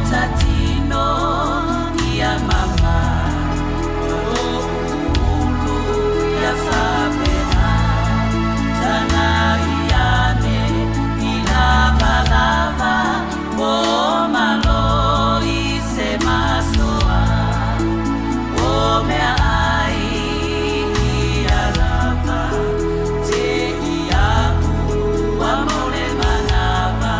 tatino ia mama ulu ia faapena tagai ane i lavalava o malo i se masoa o meaai ia lava te i aku ua mau le manava.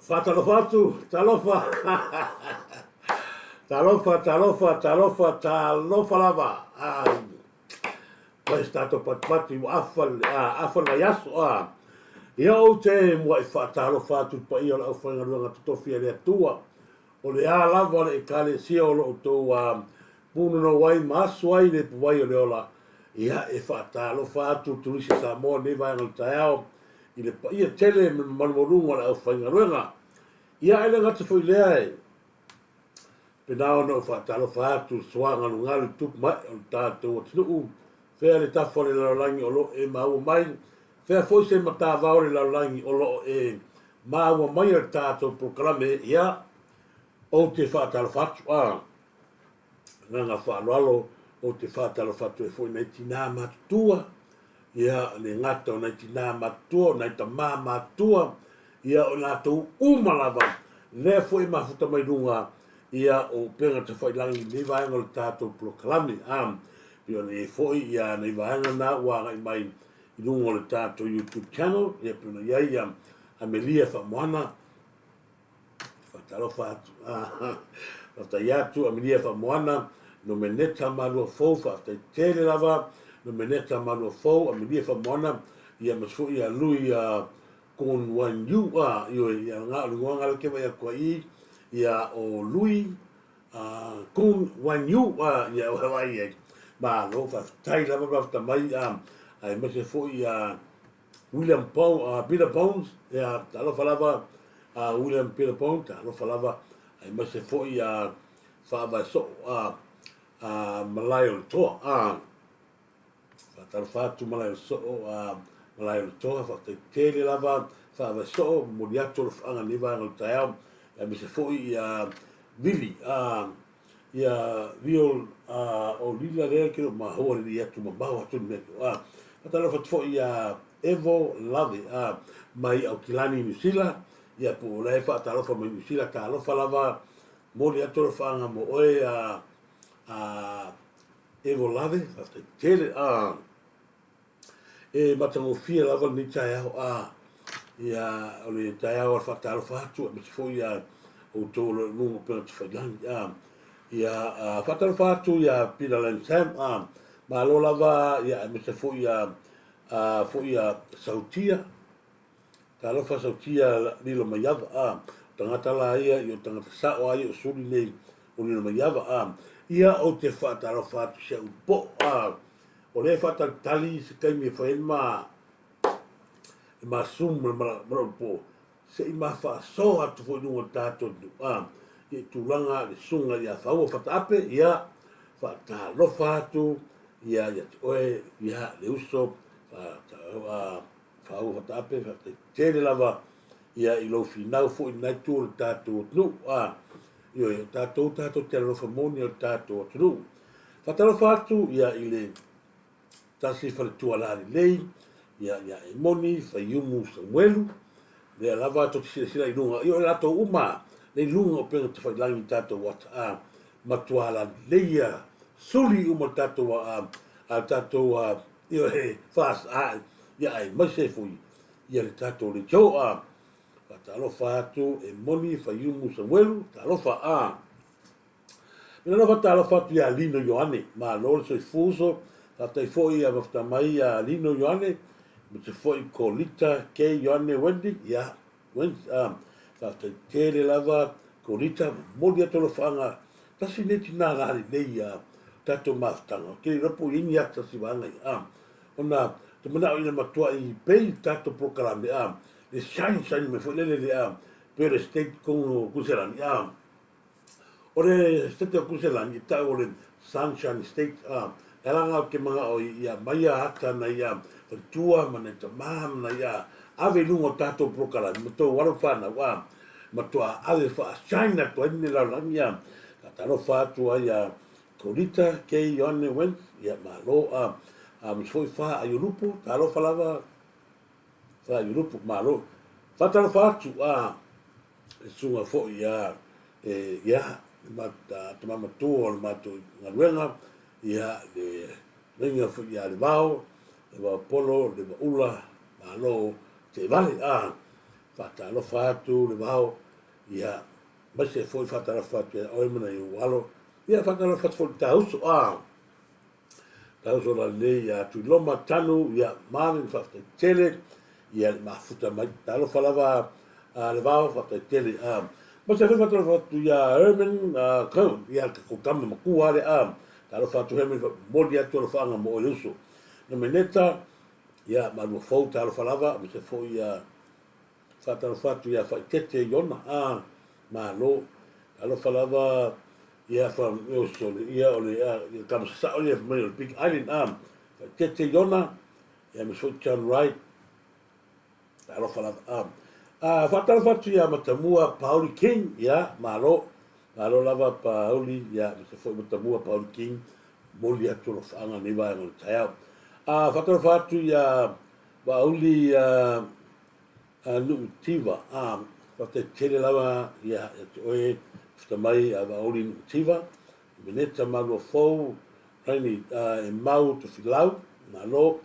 Faatalofa atu, talofa, talofa, talofa, talofa, talofa lava. Ai, fai se tatou patipati ua afa, afa le vaiaso, a. Ia ou te muaʻi faatalofa atu i le paia o le aufaigaluega totofi a le Atua, o le a lava le Ekalesia o lo outou punonou ai ma asu ai le ipuvai o le ola, ia e faatalofa atu le Turisi Samoa i lenei vaega o le taeao i le paia tele ma le mamalu maualuga o le aufaigaluega. Ia e le gata foi i lea e pena ona ou faatalofa atu i le suagalugalu i tupu ma ee o le tatou atunuu, fea le tafa o le lalolagi o lo o e maua mai, fea foi se matavao o le lalolagi o lo o e maua mai a le tatou polokalame, ia, ou te faatalofa atu, a, agaga faaaloalo, ou te faatalofa atu ai foi i nai tinā matutua, ia, le gata o nai tinā matutua, o nai tamā matutua, ia, o i latou uma lava, lea foi e mafuta mai luga, ia, o upega tafailagi i lenei vaega o le tatou polokalame, a, pei ona i ai foi, ia, nai vaega na ua agai mai i luga o le tatou YouTube channel, ia, pei ona i ai, ia, Amelia Faamoana, Faatalofa atu. Faafetai atu Amelia Faamoana, Nomeneta Maluafou, faafetai tele lava Nomeneta Maluafou, Amelia Faamoana, ia ma foi ia Lui Kon Wan Yu, a, ioe, ia nga o le ngoanga le ke vai atu ai ia o Lui Kon Wan Yu, a, ia o vai ai. Malo, faafetai lava mafuta mai, a, aemaise foi ia William Paul, Peter Bones, ia, talofa lava, William Peter Bones, talofa lava, aemaise foi ia Faavae Soo, Malae o le Toa, faatalofa atu Malae o le Soo, Malae o le Toa, faafetai tele lava, Faavae Soo, momoli atu alofaaga i lenei vaega o le taeao, aemaise foi ia Vili, Ia Rio o Lila lea ke mahoa lelei atu mamao atu le mea ke a. Faatalofa atu foi ia Evo Lave a mai Aukilani Niu Sila ia po o la e faatalofa mai Niu Sila talofa lava moli atu alofaaga mo oe a a Evo Lave faafetai tele a. E matagofie lava lenei taeao, a, ia, o le taeao a le faatalofa atu, aemaise foi ia outou o lo o i luga o upega tafailagi, a, ia, a, faatalofa atu ia Peter Lansam, a, malo lava, ia, aemaise foi ia, a, foi ia Sautia, talofa Sautia Lilo Maiava, a, o tagata la ia, ia o tagata sao a ia o suli nei o Lilo Maiava, a, ia, ou te faatalofa atu si au po'o, a, O lea e faatalitali se taimi e fai ai le ma Zoom ma le manaʻo po se i ma faasoa atu foi i luga o le tatou atunuu a i tulaga le susuga ia Faua Fataape ia faatalofa atu ia ia te oe ia le uso Faua Fataape faafetai tele lava ia i lou finau foi i lena itu o le tatou atunuu a ioe o tatou tatou te alofa moni o le tatou atunuu. Faatalofa atu ia i le tasi faletua lalelei ia ia Emoni Faiumu Samuelu lea lava tou te silasila i luga ia o latou uma le luga o pega tafailangi tatou ata a matua lalelei ia suli uma le tatou a a tatou a ia he fas a ia aemaise foi ia le tatou leitio a faatalofa atu Emoni Faiumu Samuelu talofa a Ina lava talofa atu ia Lino Ioane, malo le soifua uso, faafetai foi ia mafuta mai ia Lino Ioane, aemaise foi Kolita K Ioane Wendy, ia, Wendy, faafetai tele lava Kolita, momoli atu alofaaga, tasi lenei tina lalelei ia tatou mafutaga, ou te le iloa po o i ai ni ata si vaega ia, ona te manao ina matuai pei le tatou polokalame, le shine shine mai foi lele le, pei o le state tonu o Kuselani, O le State o Kuselani e tau o le Sunshine State, a, e ala nga ou te manao i ia mai ia ata na ia faletua ma nai tama ma nai a ave i luga o tatou polokalame ma tou alo fanau, a, matua ave faa-shine atu ai lenei lalolagi, a, faatalofa atu ai ia Kolita K. Ioane Wentz, ia malo, a, a ma se foi fa Aiolupo, talofa lava, fa Aiolupo, malo. Faatalofa atu, a, e susuga foi ia e ia le tama matua o le matou galuega ia le laina foi ia le vao le vao polo le vaula malo teevale a faatalofa atu le vao ia aemaise foi faatalofa atu ia oe ma nai ou alo ia faatalofa atu foi i le tauso a Tauso lalelei ia Tuiloma Tanu ia Marvin faafetai tele. ia le mafuta mai. Talofa lava a le vao, faafetai tele. A ma se foi faatalofa atu ia Herman Cohen, ia ke ko kama makua le a. Talofa atu Herman, moli atu alofaaga mo oe le uso. Nomeneta, ia malua fou, talofa lava, ma se foi ia faatalofa atu ia Faitete Iona, a malo. Talofa lava ia fa uso le ia o le ia kama sasao ia mai o le Big Island, a Faitete Iona, ia ma foi John Wright. Talofa lava. A, a faatalofa atu ia Matamua Pauli King, ia, malo. Malo lava Pauli, ia, ma se foi Matamua Pauli King, moli atu alofaaga nei vaega o le taeao. A faatalofa atu ia Vaauli a, a Nuutiva, a, faafetai tele lava ia ia te oe futa mai a Vaauli Nuutiva, Meneta Malua Fou, Raini a, e mau Tofilau, malo.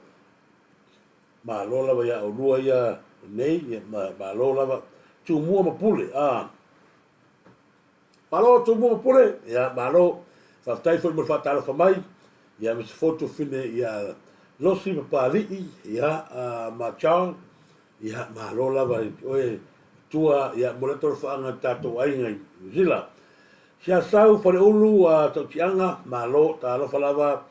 Malo lava ia olua ia nei, ia, malo lava. Tumua ma Pule, a. Malo Tumua ma Pule, ia, malo. Faafetai foi mo le faatalofa mai, ia, ma se fotu fine ia Losi ma Palii, ia, a, ma John, ia, malo lava i oe tua, ia, mo le tolofaaga i tatou aiga i New Zealand. Siasau, Faleulu, a, Tautiaga, malo, talofa lava,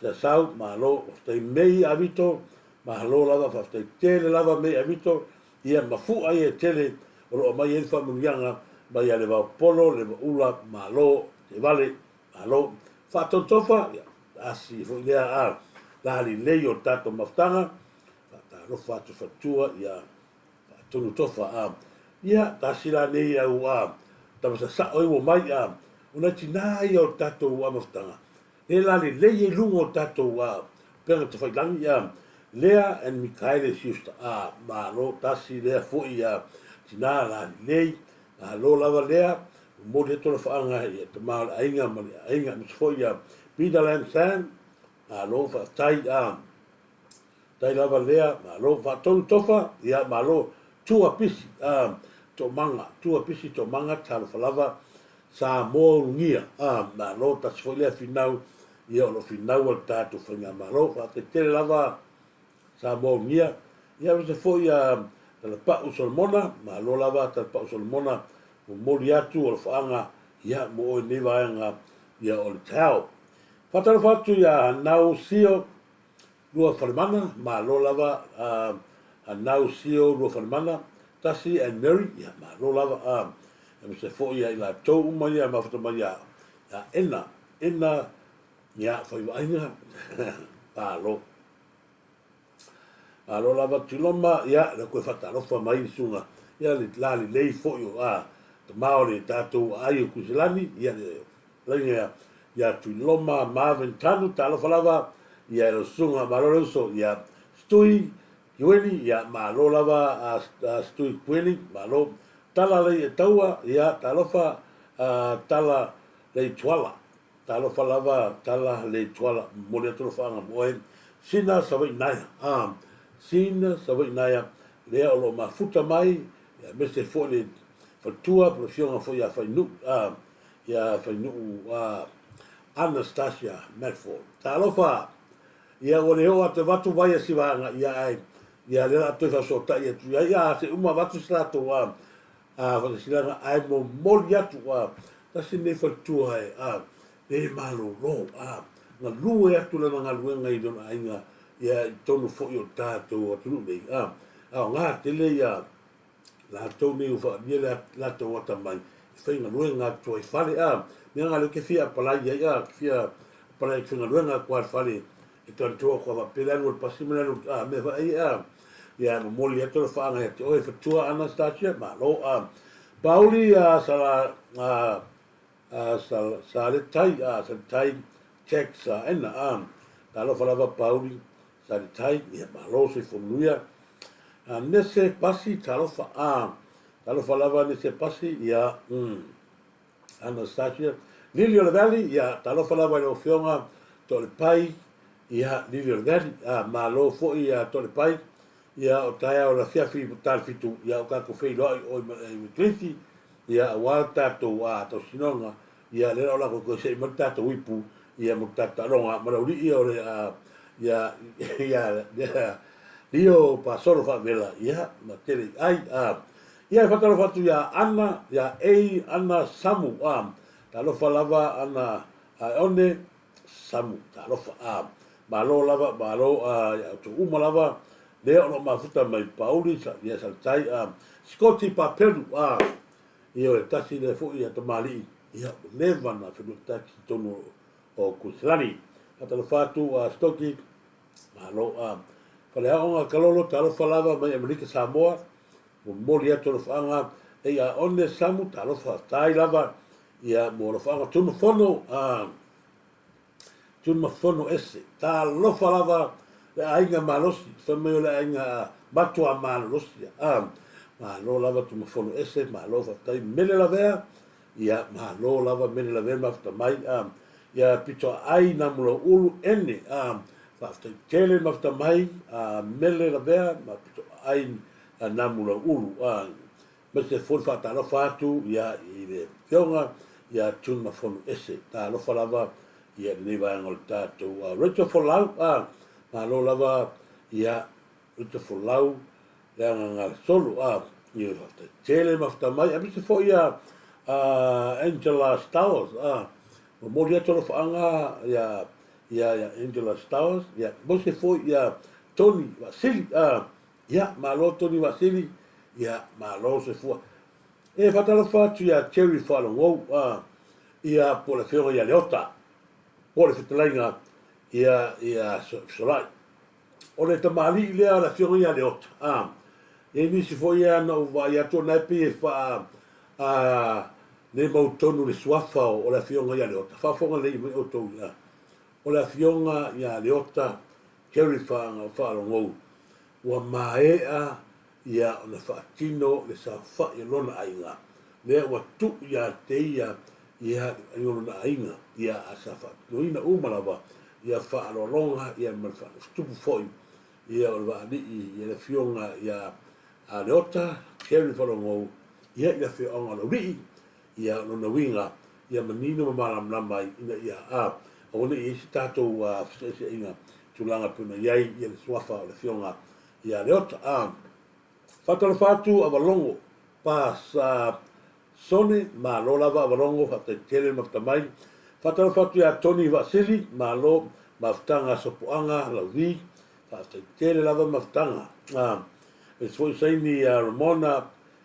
Siasau, malo, faafetai mei a Vito, malo lava, faafetai tele lava mei a Vito, ia mafu'a ia e tele o lo o aumai ai le faamanuiaga mai ia Levaopolo, Levaula, malo, Tevale, malo. Faatotofa, ia, tasi foi lea a la lelei o le tatou mafutaga, faatalofa atu faletua, ia, faatonu tofa, a, ia, tasi la nei au a tama sasa'o ai ua mai, a, ona tinā ia o le tatou a mafutaga, E la lelei ai luga o tatou a upega tafailangi a Lea and Mikaele Schuster a malo tasi lea foi a tina la lelei malo lava lea momoli atu alofaaga i tama o le aiga ma le aiga aemaise foi a Peter Lam Sam malo faafetai a Tai lava lea, malo. Faatonu tofa, ia, malo. Tua pisi, a, toomaga, tua pisi toomaga, talofa lava, Samoa ulugia, a, malo, tasi foi lea finau, ia, o lo o finaua le tatou faigamalo. Faafetai tele lava Samoa ulugia. Ia, aemaise foi a Talapau Solomona, malo lava Talapau Solomona, momoli atu alofaaga, ia, mo oe i lenei vaega, ia, o le taeao. Faatalofa atu ia Nau Sio, Luafalemana, malo lava a Anau Sio Luafalemana, Tasi and Mary, ia malo lava a aemaise foi ia i latou uma ia mafuta mai ia ia Ena, Ena ia Faivaaiga, malo. Malo lava Tiloma, ia le koe faatalofa mai le susuga ia le la lelei foi o a tama o le tatou aai o Kuiselani, ia le Laina ia Tuiloma Marvin Tanu, talofa lava ia e lau susuga, malo le uso, ia Stui Kueni, ia malo lava a Stui Kueni, malo. Tala lei e taua, ia talofa a Tala lei Tuala, talofa lava Tala lei Tuala, momoli atu alofaaga mo oe. Sina Savaii Naea, a Sina Savaii Naea, lea o lo o mafuta mai, ia aemaise foi le faletua po o le afioga foi ia Fainuu, a ia Fainuu a Anastasia Medford. Talofa! Ia ua le oo atu e avatu vai a si vaega ia ae ia lea la a toe faasootai atu i ai a se uma avatu se latou a a faasilasilaga ae momoli atu a tasi lenei faletua e a le malolo a galue atu lana galuega i lona aiga ia i totonu foi o le tatou atunuu nei a aoga tele ia latou nei ua faaalia le latou atamai e faigaluega atu ai fale a mea nga lea ke fia apalai ai a ke fia apalai ke faigaluega atu ai fale e tautua ko faapea le alu o le pasi ma le alu a mea fa ai a ia momoli atu le faaaga ia te oe fatua Anastasia malo a Pauli a sala a a sala saletai a saletai Jack sa ena a talofa lava Pauli saletai ia malo soifua manuia A nese pasi talofa a talofa lava nese pasi ia Anastasia Lili o le Valley ia talofa lava i lau afioga Toalepai ia Lili o le Valley a malo foi ia Toalepai ia o taeao le afiafi talifitu ia o tatou feiloai oi ma Kilifi ia aua le tatou a tausinoga Ia, lea la o le a toe sei mai le tatou ipu, ia, mo le tatou taaloga ma le aualii o le, a, ia, ia, ia, Lio Pasolo Faavela, ia, ma tele i ai, a. Ia, e faatalofa atu ia Ana, ia Ei Ana Samu, a. Talofa lava Ana Aeone Samu, talofa, a. Malo lava, malo, a, ia outou uma lava, lea o lo o mafuta mai Pauli, sa, ia Saletai, a. Sikoti Papelu, a. Ioe, tasi lea foi ia tamalii, ia, ua leva na feluatai i totonu o Kuiselani. Faatalofa atu a Sikoti, Malo a Faleaoga Kalolo, talofa lava mai Amerika Samoa, momoli atu alofaaga e ia one Samu, talofa tai lava ia mo alofaaga Tumafono a Tumafono ese, talofa lava le aiga malosi, fai mai o le aiga matua malolosi a malo lava Tumafono ese, malo faafetai Mele Lavea, Ia, malo lava mele lavea mafuta mai, a, ia pito ai na mula ulu ene, a, faafetai tele mafuta mai, a, mele lavea ma pito ai na mula ulu, a, aemaise foi le faatalofa atu, ia, i le Afioga ia Tunumafono Ese. Talofa lava, ia, i lenei vaega o le tatou, a, Rachel Folau, a, malo lava, ia, Rachel Folau, le agaga solo a ioe faafetai tele mafuta mai aemaise foi ia Angela Stowers a momoli atu alofaaga ia ia ia Angela Stowers ia aemaise foi ia Tony Vaasili a ia malo Tony Vaasili ia malo soifua e faatalofa atu ia Jerry Faalogou a ia po o le afioga ia Leota po o le fetalaiga ia ia Fesolai O le tamalii lea o le afioga ia Leota, a, e i ai nisi foi ea na ou vaai atu o na e pei e faa, a, le mautonu le suafa o le afioga ia Leota. Faafofoga lelei mai outou ia. O le afioga ia Leota Jerry Faalogou, ua maea ia ona faatino le saofai o lona aiga, lea ua tuu ia te ia ia le aiga o lona aiga, ia a sa faatinoina uma lava ia faaaloaloga ia ma le faatupu foi ia o le vaalii ia le afioga ia Leota Jerry Faalogou ia i le afioaga o Laulii, ia o lona uiga ia manino ma malamalama ai ina ia a aua ne i i ai se tatou feseeseaiga i tulaga e pei ona i ai ia le suafa o le afioga ia Leota. A faatalofa atu Avalogo pa sa Sone, malo lava Avalogo, faafetai tele le mafuta mai. Faatalofa atu ia Tony Vaasili, malo mafutaga Sopoaga Lauvi, faafetai tele lava mafutaga. A aemaise foi saini ia Ramona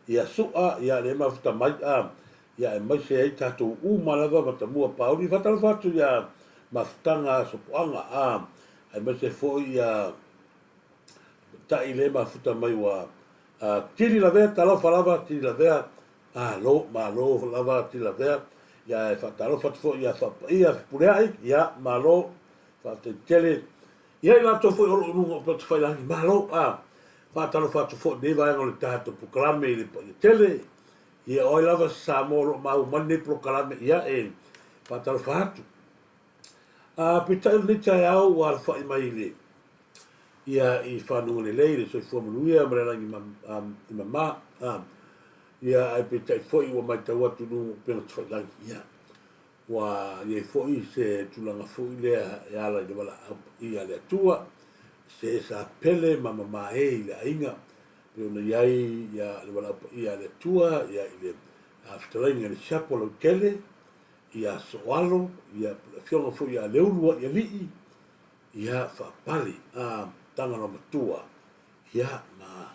ia Sua, ia le mafuta mai a ia aemaise ai tatou uma lava Matamua Pauli. Faatalofa atu ia mafutaga Sopoaga a aemaise foi ia Ta'i le mafuta mai ua Tili Lavea, talofa lava Tili Lavea, malo, malo lava Tili Lavea. Ia e faatalofa atu foi ia Faapaia Fepuleai, ia malo, faafetai tele. Ia i latou foi o lo o i luga o upegatafailagi, malo, a faatalofa atu foi i lenei vaega o le tatou polokalame i le paia tele. Ia o ai lava se Samoa o lo o maua mai lenei polokalame, ia e faatalofa atu. A peitai o lenei taeao ua alafai mai i le ia i fanuga lelei le soifua manuia ma le lagi i mama a ia ae peitai foi ua matau atu i luga o upega tafailagi ia ua i ai foi se tulaga foi lea e ala i le valaau paia a le Atua se sa pele ma mamae i le aiga pei ona i ai ia le valaau paia a le Atua ia i le fetalaiga i le siapo lautele ia Soalo, ia le afioga foi ia Leuluaialii, ia Faapale, a Tagaloamatua, ia ma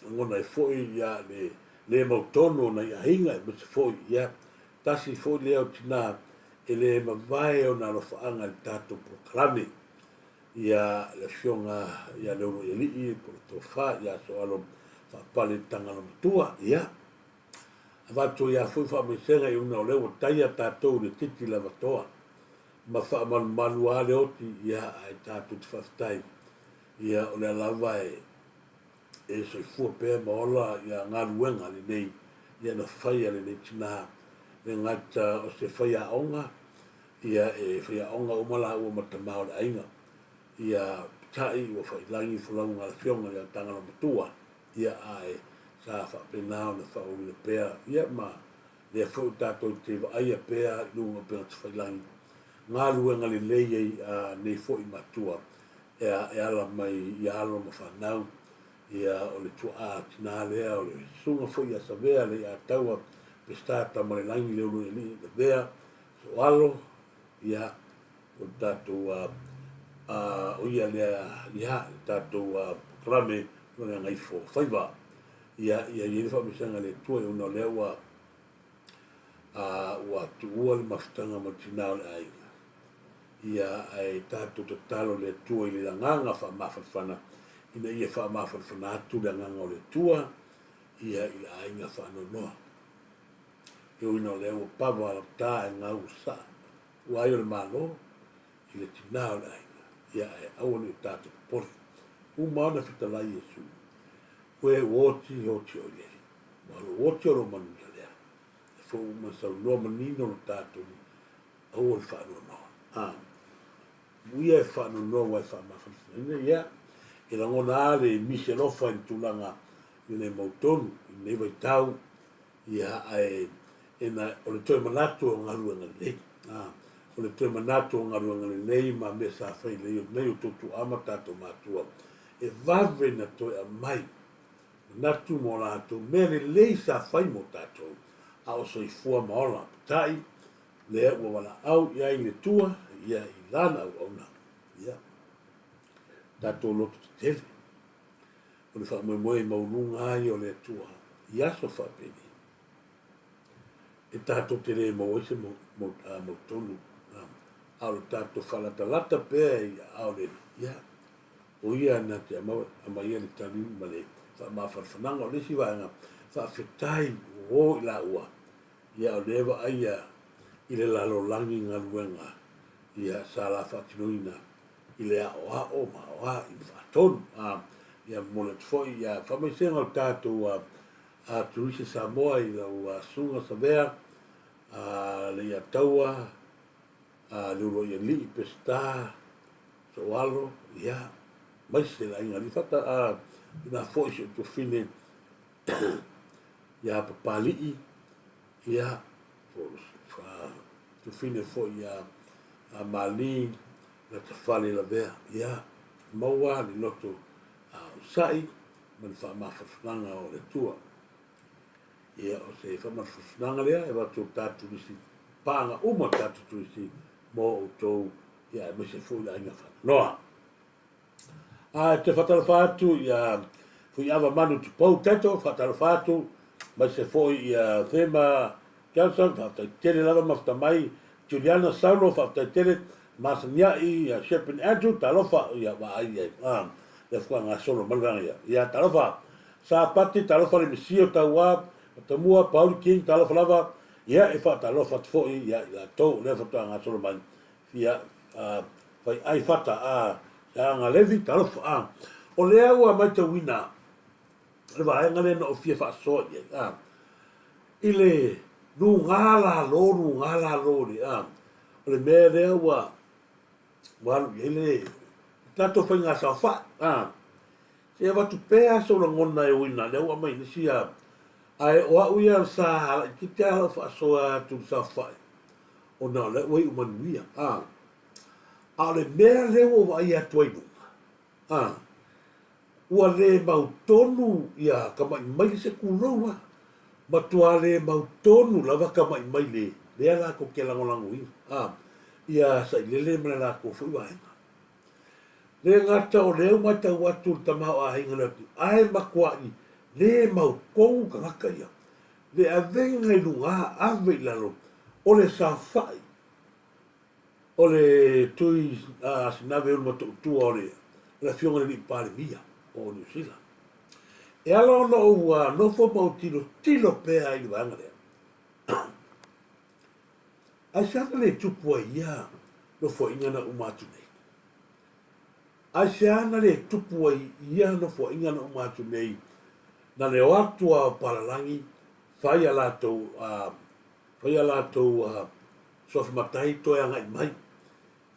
lagona ai foi ia le le mautonu o nai aiga aemaise foi ia tasi foi lea o tina e le mavae ona alofaaga i le tatou polokalame ia le afioga ia Leuluaialii po o le Tofa ia Soalo Faapale Tagaloamatua, ia Avatu ai foi faamaisega i una o lea ua taia tatou i le titi lava toa ma faamalumalu a le oti ia ae tatou te faafetai ia o lea lava e e soifua pea ma ola ia galuega lenei ia na faia lenei tina le gata o se faiaoga ia e faiaoga uma laua ma tama o le aiga ia pita'i ua fa'ilagi folauga a le afioga ia Tagaloamatua Ia, ae sa faapena ona faaauauina pea, ia ma lea foi ua tatou te vaaia pea i luga o upegatafailagi galuega lelei ai a nei foi matua e ala mai i alo ma fanau, ia, o le tuaa tinā lea, o le susuga foi ia Savea Leiataua Peseta Tamalelagi Leuluaialii Lavea Soalo, ia, o le tatou o ia lea, ia, le tatou polokalame o le Gagaifo Faiva. Ia, ia i ai le faamaisega a le Atua ona o lea ua ua tuua le mafutaga ma le tinā o le aiga. Ia, ae tatou tatalo i le Atua i le agaga faamafanafana, ina ia faamafanafana atu le agaga o le Atua, ia, i le aiga faanoanoa. E ui ina o lea ua pava lau ta e gau saa ua ai o le Malo i le tinā o le aiga, ia, ae aua ne i o tatou popole. Uma ona fetalai Iesu, Koe ua oti, oti oi le Alii. Ua lou oti o lou manuia lea. E fou uma saunoa manino lo tatou aua le faanoanoa. A muia e faanoanoa ua e faamafanafanaina, ia, e lagona lava le misi alofa i le tulaga i le mautonu i lenei vaitau, ia, ae e na, o le toe manatu o galuega lelei. A, o le toe manatu o galuega lelei ma mea sa fai lelei o nei o tou tuaa ma tatou matua, e vave na toe aumai manatu mo latou mea lelei sa fai mo tatou, a o soifua ma ola. Peitai, lea ua valaau i ai le Atua, ia, i lana auauna, ia, tatou loto tetele. O le faamoemoe maualuga lava ia o le Atua i aso faapenei, e tatou te le maua ai se mautonu, a o le tatou faalatalata pea i aao o le Alii, ia, o ia na te aumaia le tali ma le faamafanafanaga. O le isi vaega, faafetai ua o i laua, ia o lea e vaaia i le lalolagi galuega ia sa la faatinoina i le aoao ma aoai ma faatonu. A, ia momoli atu foi ia faamaisega o le tatou a Turisi Samoa i lau Susuga Savea a Leiataua a Leuluaialii Peseta Soalo, ia, aemaise le aiga Alifata, a, ina foi si ou tuafine ia Papalii, ia, tuafine foi ia Mali Latafale Lavea, ia, maua le loto onosai ma le faamafanafanaga o le Atua. Ia, o se faamafanafanaga lea e avatu i tatou turisi, paaga uma tatou turisi mo outou, ia, aemaise foi le aiga faanoanoa. A e te faatalofa atu ia Fuiava Manu Tupou Taito, faatalofa atu, aemaise foi ia Thema Johnson, faafetai tele lava mafuta mai, Juliana Saulo, faafetai tele, Masaniai, ia Shepin Andrew, talofa, ia vaai ai, a, lea faatoa gasolo mai le vaega ia, ia talofa, Sapati, talofa le Misi o Tauā, Matamua, Pauli King, talofa lava, ia e faatalofa atu foi ia i latou, lea faatoa gasolo mai, ia, a, fai ai fata, a, Seaga Levi, talofa, a. O lea ua matauina le vaega lea na ou fia faasoa i ai, a, i le lugā lalo, lugā lalo, le, a, o le mea lea ua, ua alu i ai le tatou faiga saofai, a. Se i avatu pea sou lagona e uina, lea ua aumai nisi, a, ae o au ia sa laitiiti lava lau faasoa atu i le saofai, ona o lea ua iu manuia, a. A o le mea lea ua ou vaai atu ai i luga, a, ua le mautonu ia tamai maile se tulou a, matua le mautonu lava tamai maile lea latou te lagolagoina, a, ia Sailele ma le latou foi vaega. Le gata o lea ua matau atu le tamaoaiga o le atunuu, ae matuai le mautonu tagata ia. Le avega i luga, ave i lalo, o le saofai o le Tui Sinave Ulumatautua o le Afioga i le Alii Palemia o Niu Sila. E ala ona ou nofo ma ou tilotilo pea i le vaega lea, aisea na le tupu ai ia nofoaiga na uma atu nei? Aisea na le tupu ai ia nofoaiga na uma atu nei na le o atu a o palalagi fai a latou fai a latou suafa matai toe agai mai.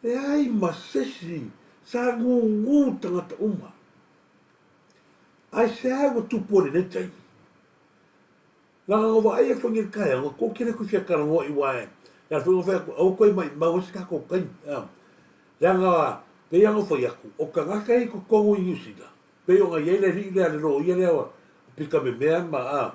Leai ma sesi sa gugu tagata uma. Aisea ua tupu ai lenei taimi? Leaga na vaai aku ai i le taeao, na toatele atu i fia talanoa i wae, le ala foi na fai atu, aua toe maimau ai se tatou taimi. Leaga Pei lava ona fai atu, o tagata ia i totonu i Niu Sila, pei ona i ai le alii lea, le loia lea o Pikamemea ma, a,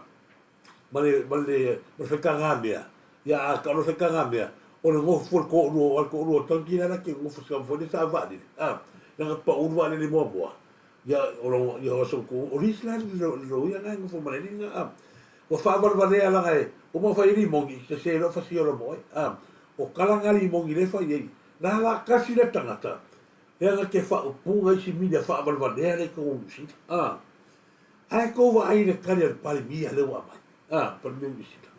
ma le, ma le, ma le faitagamea, ia a tau le faitagamea, o le nofo o le toalua, o le toalua o tamaiti la la te nofo sa foi le sa vaalele, a, leaga pau le vaalele muamua, ia o lo, ia o so tu, o lisi la le loia na e nofo ma le alii na, a, ua faavalevalea laga e, uma fai ai limoni, se se loa fasia loa mo ai, a, o kala na limoni le fai ai, na la kasi le tagata, lea na te faaupuga isi mea faavalevalea le tonu Niu Sila, a. Ae tou vaai i le tali a le Palemia lea ua aumai, a, Palemia o Niu Sila.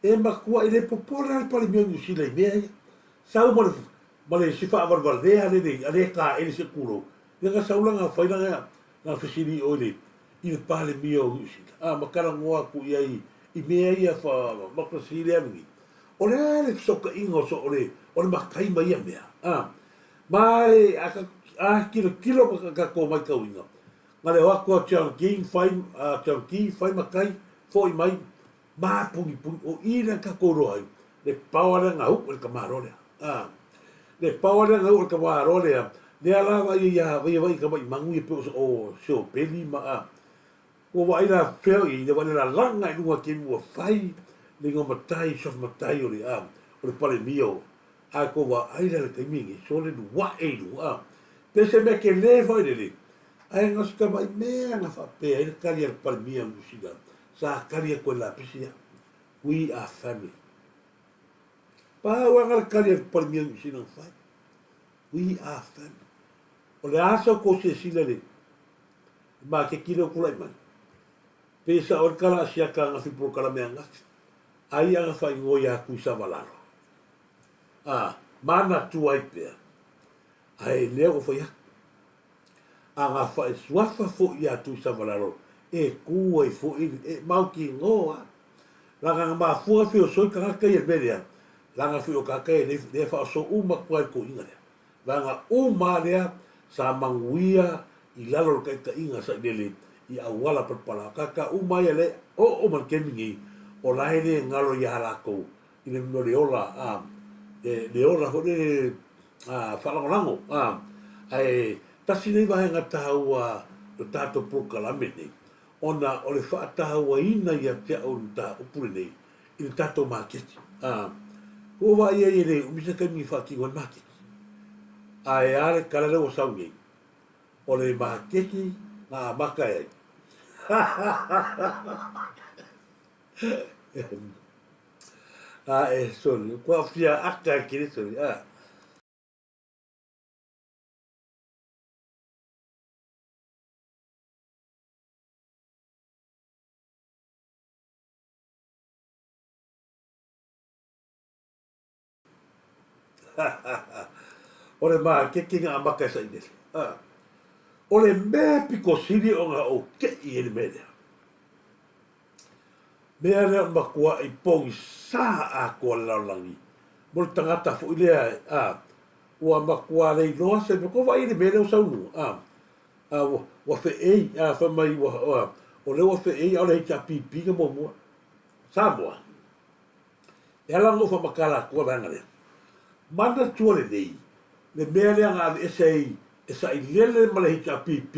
E matuai le popole lava le Palemia o Niu Sila i mea ia. Sau ma le, ma le isi faavalevalea le le, a le taele se tulou. Ia na sau la na fai lana, lana fesili i o i le, i le Palemia o Niu Sila, a, ma talanoa atu i ai i mea ia fa, democracy lea lenei. O le a le fesootaiga o so, o le, o le matai ma ia mea, a. Ma e, a, a tilotilo ma tatou matauina, na le o atu a John King fai, a John Key fai matai, foi mai, ma punipuni, o i lea na tatou iloa ai, le power lea na uu e le tamaloa lea. A, le power lea na uu e le tamaloa lea, lea la vaai ia, vaai vaai tamai manu ia pei o siopeli ma, a, ua vaai la fea o i ai, vaai la lalaga i luga kemu ua fai le igoa matai, suafa matai o le, a, o le Palemia o, Ae ko vaai la le taimi lenei, sole luae i luga, a. Pe se mea tele foi lele, ae na o se tamai mea na faapea ai le tali a le Palemia o Niu Sila, sa tali atu e lapisi ia, We are family. Pau lava le tali a le Palemia o Niu Sila na fai, We are family. O le a sa outou silasila i le maketi lea ua tulai mai? Pe sao ai le tala a siaka angafi polokalame angafi, ai ana faaigoa ia Tuisavalalo. Ā, manatu ai pea, ae lea ua fai atu. A na faesuafa foi iā Tuisavalalo e kū ai foi e mautinoa lana na mafua feosoi tagata ia i le mea lea, lana foi o tagata ia lea faaoso uma atu lava i le toeaina lea. Vaega uma lava lea sa manuia i lalo o le taitaiga sailele i auala palapala. O tagata uma ia lea e oo mai i le taimi nei, o la e le galo iā latou i le mea o le ola, a, le ola foi lele a, faalagolago, a, ae tasi lenei vaega taua o le tatou polokalame lenei, ona o le faatauaina ia te au o le mataupu lenei i le tatou maketi. A, ua vaai ai e le umi se taimi e faatino ai le maketi. Ae a le tala lea ua sau nei, o le maketi na amata ai. A e soli, kua fia aka e kiri soli, a. O le makeke na amata e sailele. A. O le mea pito sili ona ou te'i ai le mea lea. Mea lea o le matua'i pogisa atoa le lalolagi mo le tagata foi lea a ua matua le iloa se mea. Tou vaai i le mea lea ua saunoa a, a ua, ua fe'ei a fai mai ua, a, o lea ua fe'ei a o le HRPP na muamua. Samoa, e ala ona ou faamatala atua le vaega lea, manatua lelei le mea lea na aveese ai e sailele ma le HRPP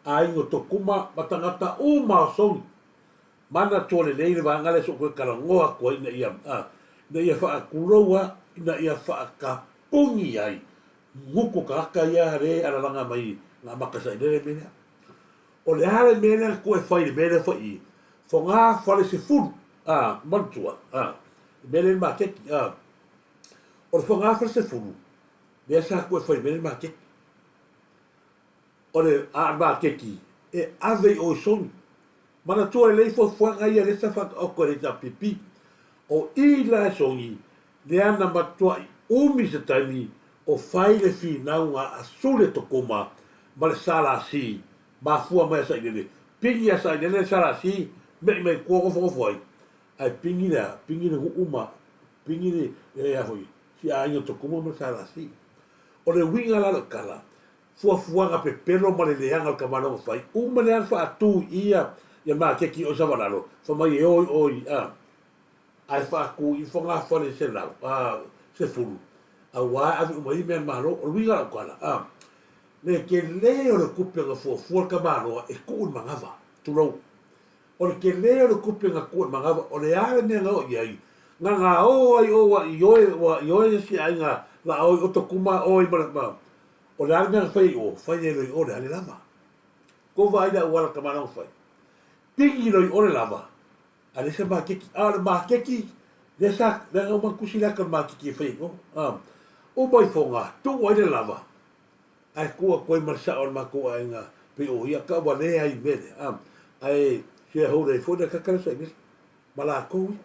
aiga o Tokuma ma tagata uma o Sogi. Manatua lelei le vaega lea se i ou toe talanoa atu ai ina ia, ina ia faatulou a, ina ia faatapuni ai gutu o tagata ia lea e alalaga mai na amata e sailele le mea lea. O le a le mea lea na toe fai i le mea lea fai i fogafale 10, a, manatua, a, le mea lea i le maketi, a, o le fogafale 10, lea sa toe fai i le mea lea i le maketi. O le a le maketi e ave i o i Sony. Manatua lelei fuafuaga ia lea sa faataoto e le HRPP. O i la e Sony lea na matuai umi se taimi o fai le finauga a Sule Tokuma ma le SLC, mafua mai a Sailele. Pigi a Sailele le SLC, me'i mai tua nofonofo ai, ae pigi le a? Pigi le nuu ma pigi le, le a foi, si aiga o Tokuma ma le SLC. O le uiga la o le tala, fuafuaga pepelo ma le leaga o le tamaloa na fai, uma lea na faatu i ia ia maketi o Savalalo, fai mai e o i o i a, ae faatu i fogafale 110. Auā e ave uma i mea Malo, o le uiga o lau tala, a, le tele o le tupe na fuafua le tamaloa e tuu i le manava, tulou. O le tele o le tupe na tuu i le manava, o le a le mea na oo i ai, na gaoo ai o ua ioe, ua ioe le isi aiga la o i o totuma o i ma le, ma, o le a le mea na fai ai i o, fai ai loa i o le hale lava. Kou vaai i le auala tamaloa na fai. Pigi loa i o le lava, A leai se maketi. A o le maketi, lea sa, lea na uma ona tusi le ata o le maketi e fai ai o. A, uma ifoga, tuu ai le lava, ae tuu atu ai ma le sao o le matou aiga pei o ia ka ua leai i le mea lea. A, ae shareholder ai foi le tagata lea sa i ma latou ia.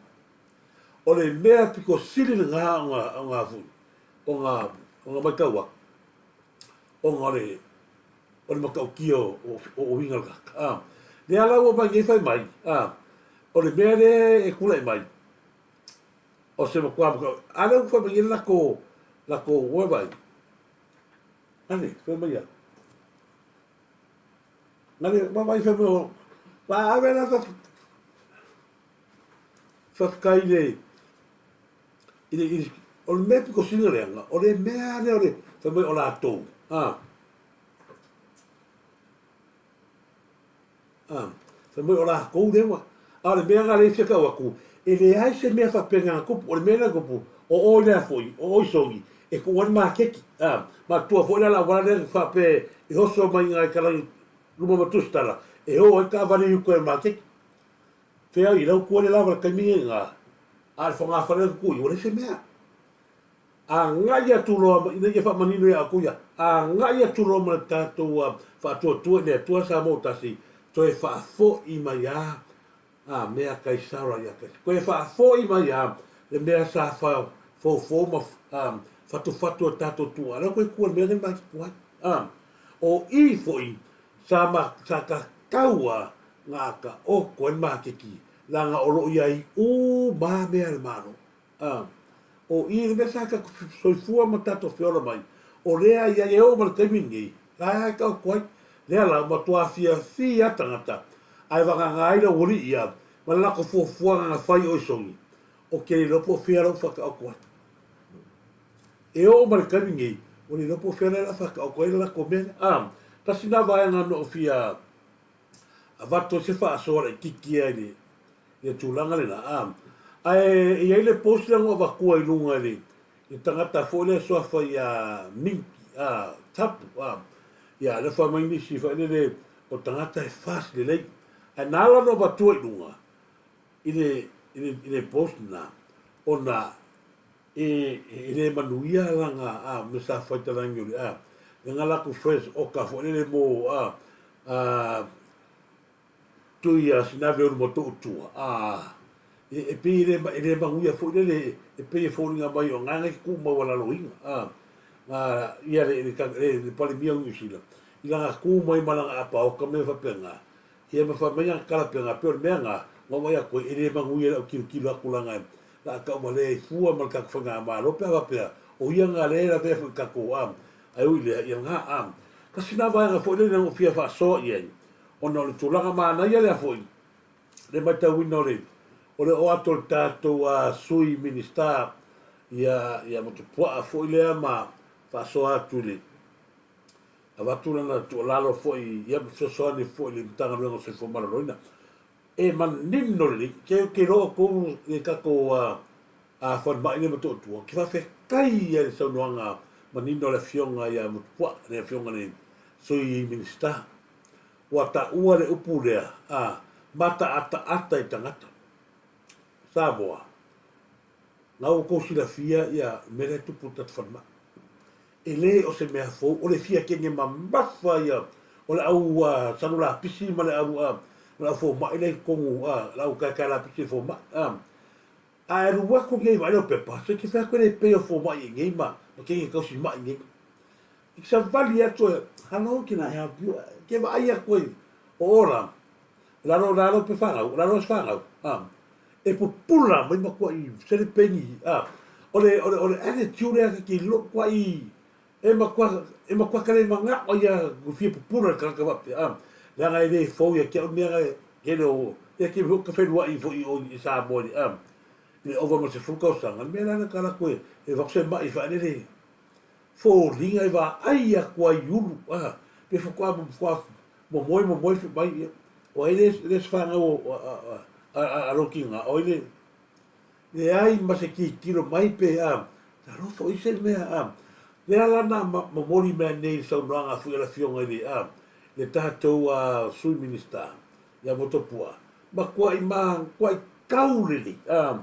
O le mea pito sili lena ona, ona foi, ona, ona matau atu, ona o le, o le matautia o, o, o uiga o le tagata. A, lea la ua mai nei fai mai, a, o le mea lea e tulai mai, o se matua matau, a lea ua fai mai nei le latou, latou, ua vaai, ane, fai mai ia. Nale, ua vaai fai mai, o, la ave la faafetai i le, i le, i le, o le mea pito sili ona leaga, o le mea lea o le fai mai o latou, a, a, fai mai o latou lea ua, a o le mea lena lea e fia tau atu, e leai se mea faapena na tupu, o le mea lea na tupu, o oi lea foi, o oi Soni, e tuu ai le maketi, a, manatua foi la le auala lea faapea e oso mai i ina i Kalani luma ma Tusitala, e o ai taavale i uta i le maketi. Fea i lau tua le lava le taimi nei ina, a o le fogafale atu tua i, ua leai se mea. Agai atu loa ina ia faamanino ia outou ia, agai atu loa ma le tatou faatuatua i le Atua Samoa ua tasi, toe faafoi mai a a mea Kaisara ia Kaisara. Toe faafoi mai a le mea sa fa foufou ma fatufatu e tatou tuua. Lea koe tua le mea lea ma tua ai. A, o i foi sa ma sa tatau a nga ka oko ai le maketi leaga o lo o i ai uma mea a le Malo. A, o i le mea sa tatou soifua ma tatou feola mai, o lea i ai e oo mai le taimi lenei, la e taoto ai. Lea la, ua matua fiafia tagata, ae vagana ai le aualii ia ma le latou fuafuaga na fai o i Sogi, ou te le iloa po o fea la ua faataoto ai. E oo mai le taimi lenei, ua le iloa po o fea la e faataoto ai le latou mea lea. A, tasi lena vaega na ou fia avatu ai se faasoa laitiiti ia i le le tulaga lena, a. Ae e i ai le post lea na ou avatua i luga i le i le tagata foi lea e suafa ia Minky, a, Tapu, a. Ia, lea fai mai nisi foi lele o tagata e fast lelei. Ae na ala ona ou avatua i luga i le i le i le post lena, ona e e le manuia lana a mea sa fai talagi o le a lena latou friends oka foi lele mo a a tui a sinave ulu ma tou tua a e pei e le e le manuia foi lele e pei e foliga mai o nga ngai ku maualaloina a a ia le le le Palemia o Niu Sila i lana ku mai ma lana apaoka mea faapena. Ia ma fai mai ana tala pea, pei o le mea na, na ou vaai atu ai, e le manuia i lau tilotilo atu leaga la a tauvalea ai fua ma le tatou faigamalo pe a faapea, o ia na lea e lavea foi i tatou a, ae ui i lea, ia na a. Tasi na vaega foi lea na ou fia faasoa i ai, ona o le tulaga manaia lea foi, le matauina o le, o le oo atu o le tatou a Sui Minisita ia, ia Motupuaa foi lea ma faasoa atu i le, Avatu lana tuualalo foi ia ma fesoasoani foi i le Matagaluega o Soifua Maloloina. E manino lelei, ke ke iloa outou i le tatou a falemai lea i Motootua, ou te faafetai ai i le saunoaga manino a le Afioga ia Motupuaa, le Afioga i le Sui Minisita. Ua taua le upu lea, a mataataata i tagata. Samoa, na ua outou silafia ia mea lea e tupu i le tatou falemai. E le o se mea fou, o le fia kege mamafa ia o le au salu lapisi ma le au ma le au fomai la i totonu le au kaekae lapisi le fomai. A e alu atu nei vaai lau pepa, se te fai atu e le pei o fomai i nei ma ma kege tausi mai nei. I te savali atu e, hello, can I help you? Ke vaai atu ai, o ola, lalo lalo pe whanau, lalo se whanau. E pupula mai matuaʻi selepeni a o le o le o le attitude lea ke lokoaʻi e matua e matua kale manao ia ku fia pupula le tagata faapea a leaga e le fou ia te au mea tele o ia ke ka feluaʻi foi i o i Samoa nei a. i le ova ma le 10 tausaga, le mea la lea ka alu atu e avatu se mai faaeleele foliga e vaai atu ai i ulu a pe faatoa faatoa momoe momoe fai mai ia o ai le le se fanau a lou tiga o ai le leai ma se tilotilo mai pe a talofa o i se mea a lea la na momoli mea nei i le saunoaga foi a le afioga i le a le tatou a Sui Minisita ia Motopua matuai matuai tau lelei a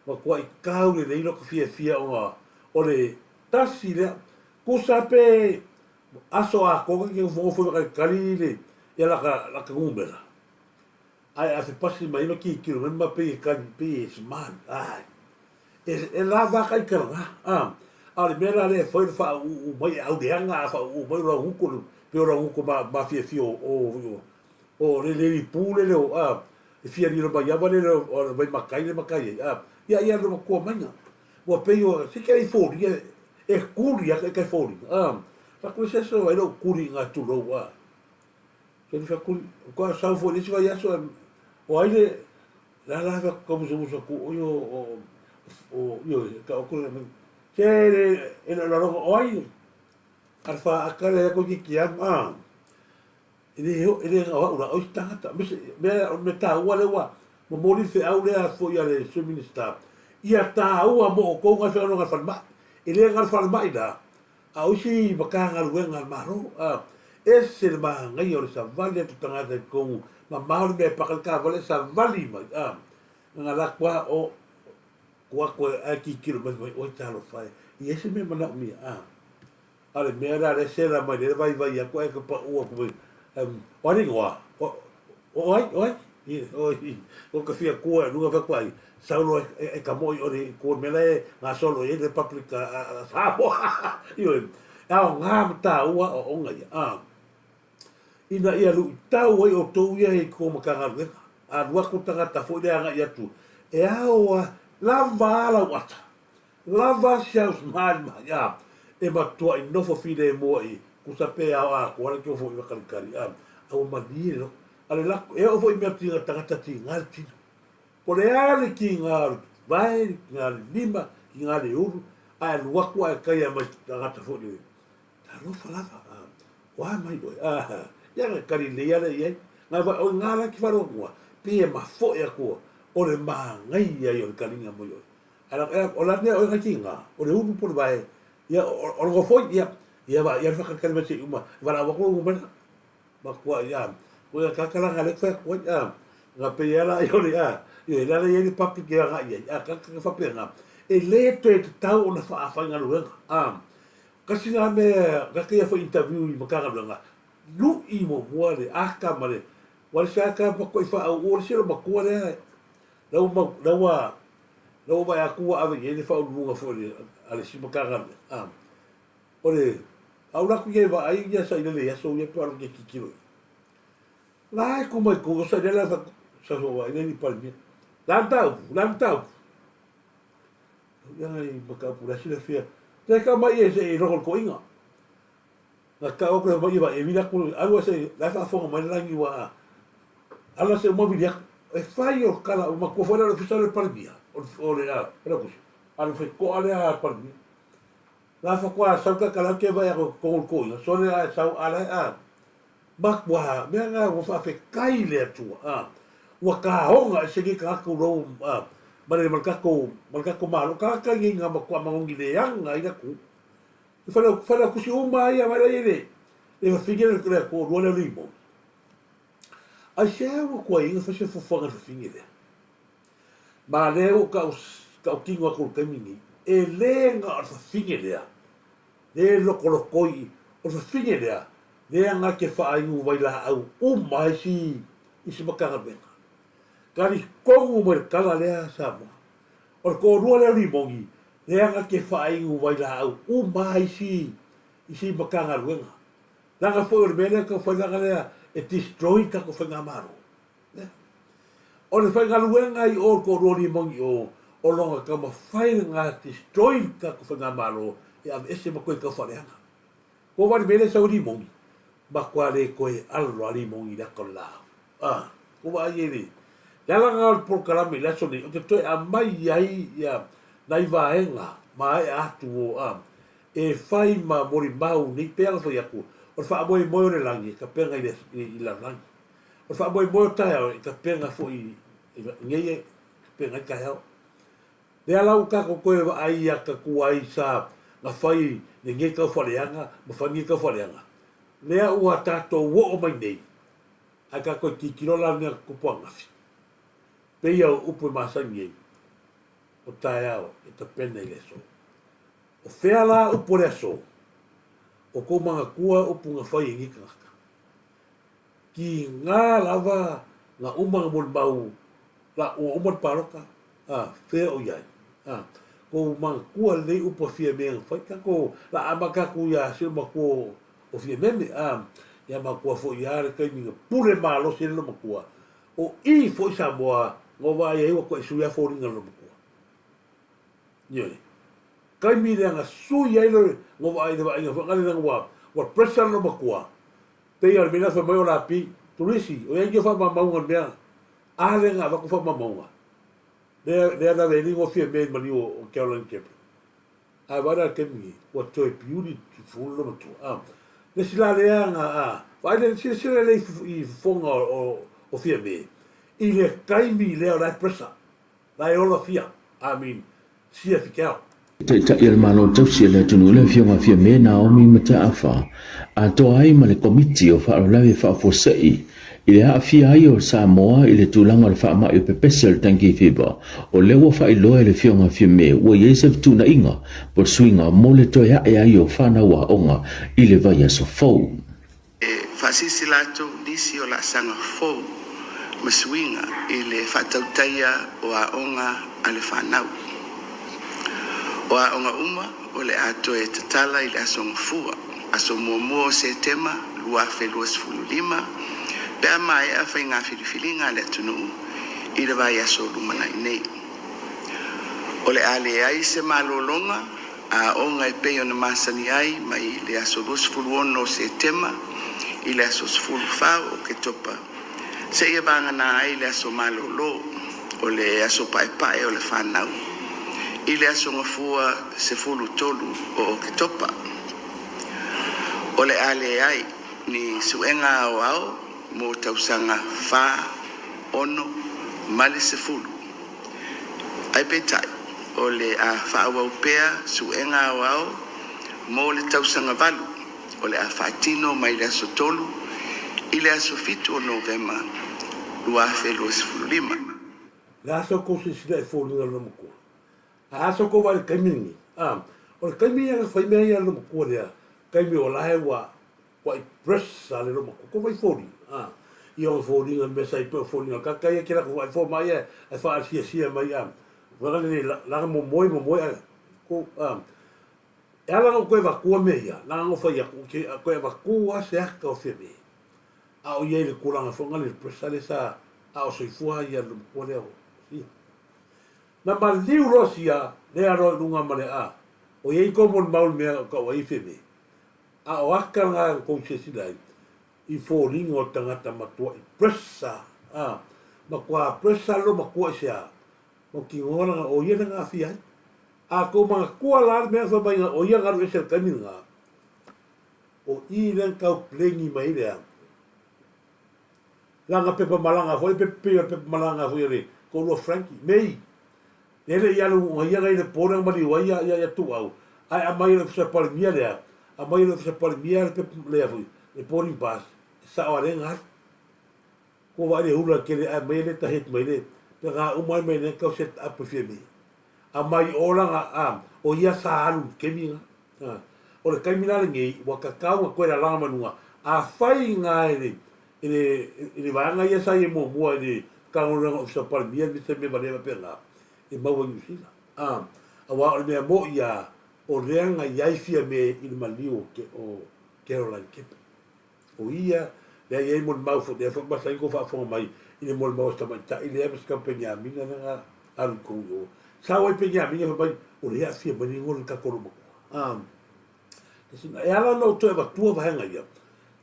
matuai tau lelei lota fiafia ona o le tasi lea tusa pe aso atoa ta te nofonofo ai ma talitali le ia lata lata numera ae a fepasi mai ma tilotilo mai ma pei e tali pei e smile ai e e lava a taitalaga a a o le mea la lea e fai o le faauuuu mai e auleaga a faauuuu mai o lauguto pei o lauguto mafiafia o o o le le lipu lele o a e fia lilo mai ava lele o le vaimatai le matai ai a ia ia le matua maiga ua pei o se ke ai foliga e kuli atu e kai foliga a fa ku se so ai lo kuli nga tulou a se fa kuli ko sau fo le se vai aso o ai le la la fa ko musu musu ku o yo o o yo ka o ku se e la lo o ai alfa akale ko ki ki am a E le e le o au la o isi tagata. Me se, mea, o le mea taua lea ua momoli le feau lea foi a le Sui Minisita, ia taua mo outou ngai feau ngai falemai. E le ngai falemai la, a o isi Matagaluega a le Malo, a, ese le manaia o le savali atu tagata i totonu, mamao le mea e paka le taavale e savali mai, a, na alu atu lava o, tuu atu ae tilotilo mai, fai mai, oi talofa e, i ai se mea e manaomia, a. A o le mea la lea sela mai lea vaivai atu ae pau atu mai o ai le igoa? O ai? O ai? O ka fia kua e luga fai atu ai sau loa e ka mo'i o le kua mea la e gasolo i ai le Republic a Samoa. Ioe, e aoga ma taua aoaoga ia a ina ia luitau ai outou ia i tou Matagaluega. A alu atu le tagata foi lea agai atu e ao a lava a lau ata Lava si au smile mai a e matuai nofo filemu ai kusa pe ao atoa le tofo i wakalikali a a ua malie le loto a le lako e oo foi i mea tiga tagata tiga le tino po le a le tiga o le vae le tiga le lima tiga le ulu ae alu atu ae kaia mai tagata foi le talofa lava a oa mai oe a ia na kali lelei ala i ai ngai vai oi ngā la ki wharoa pei e mafoe atu o le māngai ai o le kaliga mai oe O la mea o e ki ngā, o le ulu po le vae, ia, o le gofoi, ia, ia va, ia le whakatakari mai se i uma, wala ua ko ngumena, ma kua, ia, ko ia kakalanga le whai kua, ia, ngā pe ia la, ia ole, ia, ia, la la ia le papi ki anga ia, ia, ka ka whapea ngā, e le toe te tau o na whaawhaingaluenga, a, kasi ngā mea, ka kia whai interview i Matagaluega, lui mo mua le aka ma le, wale se aka ma koe whaau, o le selo makua lea, la ua, la ua, La ua vaai atu ua ave i ai le faauluuluga foi a le isi Matagaluega, a o le aula atu ia e vaai ia sailele i aso ia pe alu ke tilotilo i ai. La e ku mai ku o sailele a sa so vaai le Palemia. La le mataupu, la le mataupu. Ia ngai mataupu la silafia. Te ka mai e se i loko le toiga. Na tau atu e mai vai e vili atu alu ese la e faafofoga mai le lagi ua ala se uma vili atu e fai o kala o matua foi lea o le ofisa o le Palemia o le a Failautusi a le fai toa lea a Palemia la faatoa sau ka kala ke vai atu totonu o le toeaina sole a e sau ala e a matua mea na ua faafetai le Atua a ua taoga ese nei tagata ulou a ma le ma le tatou ma le tatou Malo tagata nei na matua magogi leaga ai le atunuu E Failautusi uma ia mai lai le le fafine le le toalua lea o le Limoni. Aisea ua tuai ai fai se fuafuaga i le fafine lea? Ma lea ua tau tautino atu i le taimi lenei, e le na o le fafine lea, le lokolokoi, o le fafine lea, lea na te faainu vailaau uma ai isi isi Matagaluega. Talitonu mai le tala lea Samoa, o le toalua lea o Limoni, Leaga te faainu vailaau uma a isi isi Matagaluega. Leaga foi o le mea lea tau fai leaga lea e destroy le tatou faigamalo. Neh. O le faigaluega i o le toalua limoni i o, o lona taumafai lena destroy le tatou faigamalo e aveese ma toe tau faaleaga. Ko wai le mea lea e sau ai limoni, matua le toe alo a limoni i le ata o le laau. A, ko vaai ai le. Le ala lena o le polokalame i le aso nei, ou te toe aumai ai ia nai vaega maea atu o a e fai ma molimau nei pei ona fai atu, o le faamoemoe o le lagi e tapena i le i lalolagi. O le faamoemoe o taeao e tapena foi i nei e tapena ai taeao. Lea la ua tatou toe vaai atu ai sa na fai lenei tau faaleaga ma fai lenei tau faaleaga, lea ua tatou oo mai nei, ae tatou tilotilo la i mea na tutupu ananafi. Pei o upu e masani ai, o taeao e tapena i le aso. O fea la upu o le aso? O kou manatua upu na fai e nei tagata. Tiga lava na uma na molimau la ua uma le palota, a, fea o i ai? A, kou manatua lelei upu a Fiamē na fai, tatou la amata atu ia si ou matua o Fiameme, a, ia matua foi ia le taimi na pule malosi ai le loomatua, o i foi Samoa na ou vaai ai ua toe sui lava foliga o le loomatua. Ioe. Taimi lea na sui ai le na ou vaai i le vaaiga foi lea ua ua pressure le loomatua, pei lava o le mea lea fai mai o Lapi, Turisi, o i ai ni faamaumauga o le mea a lea na avatu faamaumauga? Lea lea na ave ai le igoa Fiamē i le maliu o Caroline Campbell. Ae vaai la i le taimi nei, ua toe piuli fulu le matua. A, le isi la lea na, a, vaai le, silasila lelei i fofoga o, o Fiamē, i le taimi lea o la e pressure, la e ola fia, I mean, sia fikeao. Taitai o le Malo Tausi o le atunuu le Afioga a Fiamē Naomi Mataafa, atoa ai ma le Komiti o Faalavelave Faafuasei i le aafia ai o Samoa i le tulaga o le faamai o pepese o le Dengue Fever. O lea ua faailoa e le Afioga a Fiamē ua i ai se fetuunaiga po o le suiga mo le toe ae ai o fanau aoga i le vaiaso fou. E faasilasila atu nisi o laasaga fou ma suiga i le faatautaia o aoga a le fanau. O aoga uma o le a toe tatala i le Aso Gafua, aso muamua o Setema 2025, pe a maea faiga filifiliga a le atunuu i le vaiaso o lumanai nei. O le a leai se malologa a aoga e pei ona masani ai mai le aso 26 o Setema i le aso 14 o Oketopa seia vagana ai le aso malolo o le aso paepae o le fanau i le aso Gafua 13 o Oketopa. O le a leai ni suega aoao mo tausaga 4, 6 ma le 10. Ae peitai, o le a faaauau pea suega aoao mo le tausaga 8 o le a faatino mai le aso 3 i le aso 7 o Novema 2025. Le a sa outou silasila e foliga le loomatua? A sa outou vaai i le taimi lenei? A, o le taimi ia na fai mea ia le loomatua lea, taimi o la e ua Ua i press a le loma koko mai foliga a i ona foliga mea sa i pei o foliga kaka ia kela ko ai fo mai e ai fa sia sia mai a wala le la mo moi mo moi a ko a e ala no koe vatua mea ia la no fai aku ke koe vatua se aka o feme a o ia i le tulaga foi le press le sa a o soifua ia le ko lea o sia na maliu loa sia lea loa i luga ma le a o ia i ko mo le mea o ka o ai feme A o aka nga na kou silasila ai i foliga o le tagata matua i pressure a matua pressure lo matua i se a ma tinoga lana o ia na aafia ai. A kou manatua la le mea na fai mai o ia na alu ese i le taimi lena, o i lea na tau plengi mai ai le a lana pepa malaga foi pe pei o le pepa malaga foi a le toalua Frankie May E le i alu ona ia na i le po lea na maliu ai ia, ia, ia Tuuau, ae aumai e le Ofisa Palemia lea, aumai e le Ofisa Palemia le pepa lea foi, le boarding pass, e sao a lea na alu. Kua vaai le hula tele ae aumai e le tahi atu mai le, pe na uma ai mai nei tau set up e Fiame. Aumai o lana, a, o ia sa alu i le taimi na. A, o le taimi la lenei, ua tatau ona toe lalaga mai luga, afai na e le, i le, i le vaega ia sa i ai muamua i le Matagaluega Ofisa Palemia me se mea valea faapena e maua i Niu Sila. A, aua o le mea mo'i a, o lea na i ai Fiame i le maliu o, o Caroline Kepe. O ia lea i ai molimau foi, lea foi masani kou faafofoga mai i le molimau a si tamaitai lea ma si tama Peniamina lea na alu i totonu i o. Sau ai Peniamina fai mai, o lea e aafia mai le igoa o le tatou loomatua. A, E ala ona ou toe avatua vaega ia,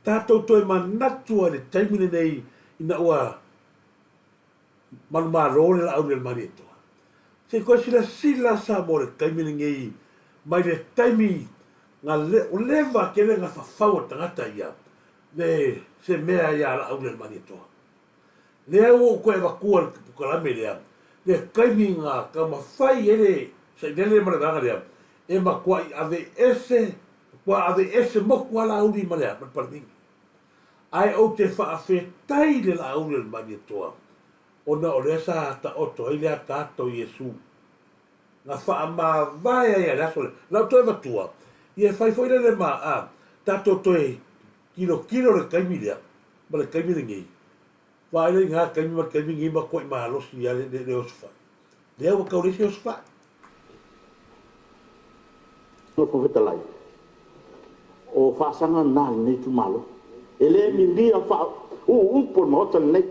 tatou toe manatu ai i le taimi lenei ina ua Manumalo le Laaulialemalietoa. Se i toe silasila Samoa i le taimi lenei mai le taimi na leva tele na fafau e tagata ia le se mea ia Laaulialemalietoa. Lea ua ou toe avatua le polokalame lea le taimi na taumafai ai le sailele ma le vaega lea e matuai aveese, matua aveese motu lava Laauli ma le Palemene. Ae ou te faafetai i le Laaulialemalietoa ona o lea sa taoto ai le ataata o Iesu, na faamavae ai i le aso lea. Lau toe avatua, ia e fai foi lele ma a tatou toe tilotilo i le taimi lea ma le taimi lenei. Vaai la i na taimi ma le taimi lenei, matuai malosi lava le osofai. Lea ua tau leai se osofai. Fofoga Fetalai, o faasaga na a lenei itumalo. E le milia faauu upu o le Maota lenei.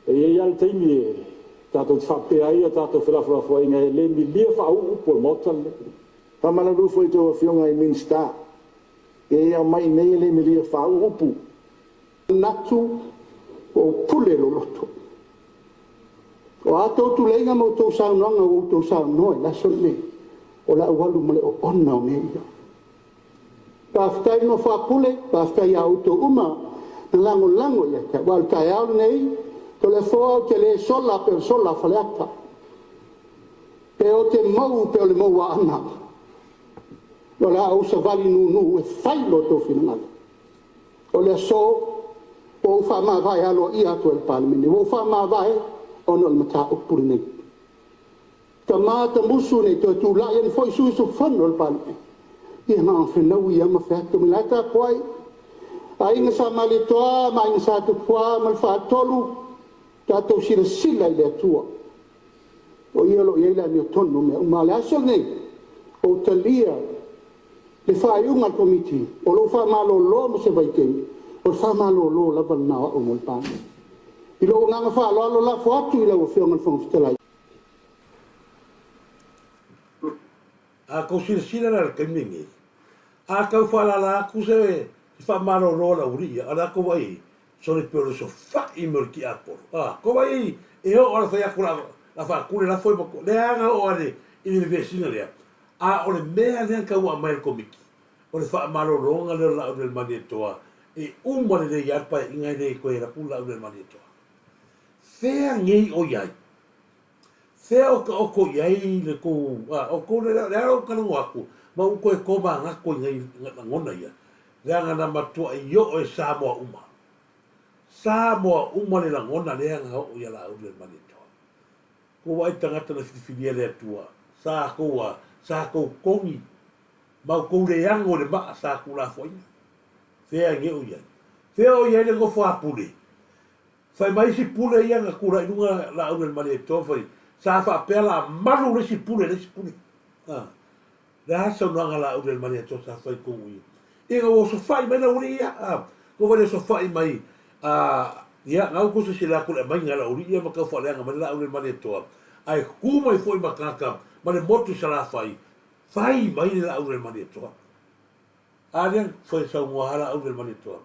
E i ai lava le taimi e tatou te faapea ai a tatou felafolafoaiga, e le milia faauu upu o le Maota lenei. Faamalulu foi i tou afioga i Minisita, e aumai i inei e le milia faauu upu. Manatu ua ou pule i lou loto. O a outou tuleiga ma outou saunoaga ua outou saunoa i le aso lenei, o le a ou alu ma le oona o mea ia. Faafetai le nofo a pule, faafetai ia outou uma na lagolago ia te au. Aua o le taeao lenei, Toleafoa ou te le sola pei o le sola a Faleata, pe ou te mou pei o le mou a Aana, o le a ou savali nūnū e fai lo outou finagalo. O le aso, ua ou faamavae aloaia atu ai i le Palemene, ua ou faamavae ona o le mataupu lenei. Tama tamusu ne i toe tulai ane foi sui usufono o le Palemene, ia na ona fenaui lava ma feato mai. La e tapuai Aiga Sa Malietoa ma Aiga Sa Tupua ma le Faatolu, tatou silasila i le Atua, o Ia o lo o i ai le amiotonu o mea uma. A o le aso lenei, ua ou talia le faaiuga a le Komiti, o lou faamalolo mo se vaitaimi, o le faamalolo lava lena o au mo le Palemene. I lou agaga faaaloalo, lafo atu i lau Afioga i le Fofoga Fetalai. A tou silasila la i le taimi lenei, a tau faalala atu se faamalolo a le aualii ia, a o le a tou vaai i ai? Sole pei o le osofai me o le tiapolo. A tou vaai i ai, e oo lava i le fai atu o le a faatu le lafo e matua leaga oo lava i le vevesiga lea. A o le mea lea na tau aumai e le Komiti, o le faamalologa lea o le Laaulialemalietoa e uma lelei lava le Paeaiga e le toe alu atu le Laaulialemalietoa. Fea nei o i ai? Fea o taoto i ai le tou, a, outou le, le a lou talanoa atu, ma ua toe tomanatu i nai lagona ia, leaga na matuai oo e Samoa uma. Samoa uma le lagona lea na oo ia Laaulialemalietoa. Kou vaai tagata na filifilia e le Atua, sa tou a, sa tou togi, ma outou leago i le maa sa tuulafoaina. Fea nei o i ai? Fea o i ai le nofo a pule? Fai mai isi pule ia na tulai i luga Laaulialemalietoa ma fai, sa faapea la malu le isi pule le isi pule. A, le a saunoaga a Laaulialemalietoa sa fai tou i ina ua osofai mai le aualii ia? A, tou vaai osofai mai, a, ia, na outou silasila atu i le aumaiga e le aualii ia ma tau faaleaga mai le Laaulialemalietoa, ae tu mai foi ma tagata ma le motu i Salafai, fai mai le Laaulialemalietoa. A lea, fai saunoa lava Laaulialemalietoa,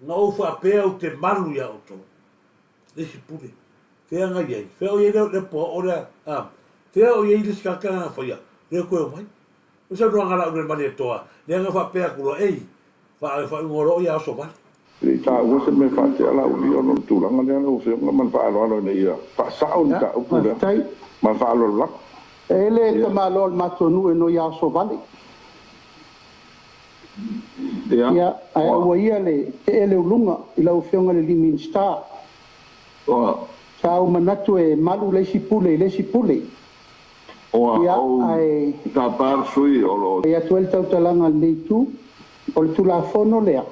na ou faapea ou te malu iā outou. Le isi pule. Fea na i ai? Fea o i ai le puaoo lea? A, fea o i ai le isi tagata na faia? Lea toe omai. O le saunoaga a Laaulialemalietoa, lea na faapea atu loa, ei, faaigoa loa ia oso vale. E le i taua se mea faatea Laauli ona o le tulaga lea lau Afioga ma le faaaloalo ina ia faasao le mataupu lea Faafetai. ma le faaaloalo lava. E le tamaloa o le matou nuu e noi oso vale. Ia, ae aua ia le tee le uluga i lau Afioga i le alii Minisita. Sa ou manatu e malu le isi pule i le isi pule. Ua Ia, ou ae tapa le sui usufono o lo o fai atu ai le tautalaga a lenei itu, o le Tulafono lea,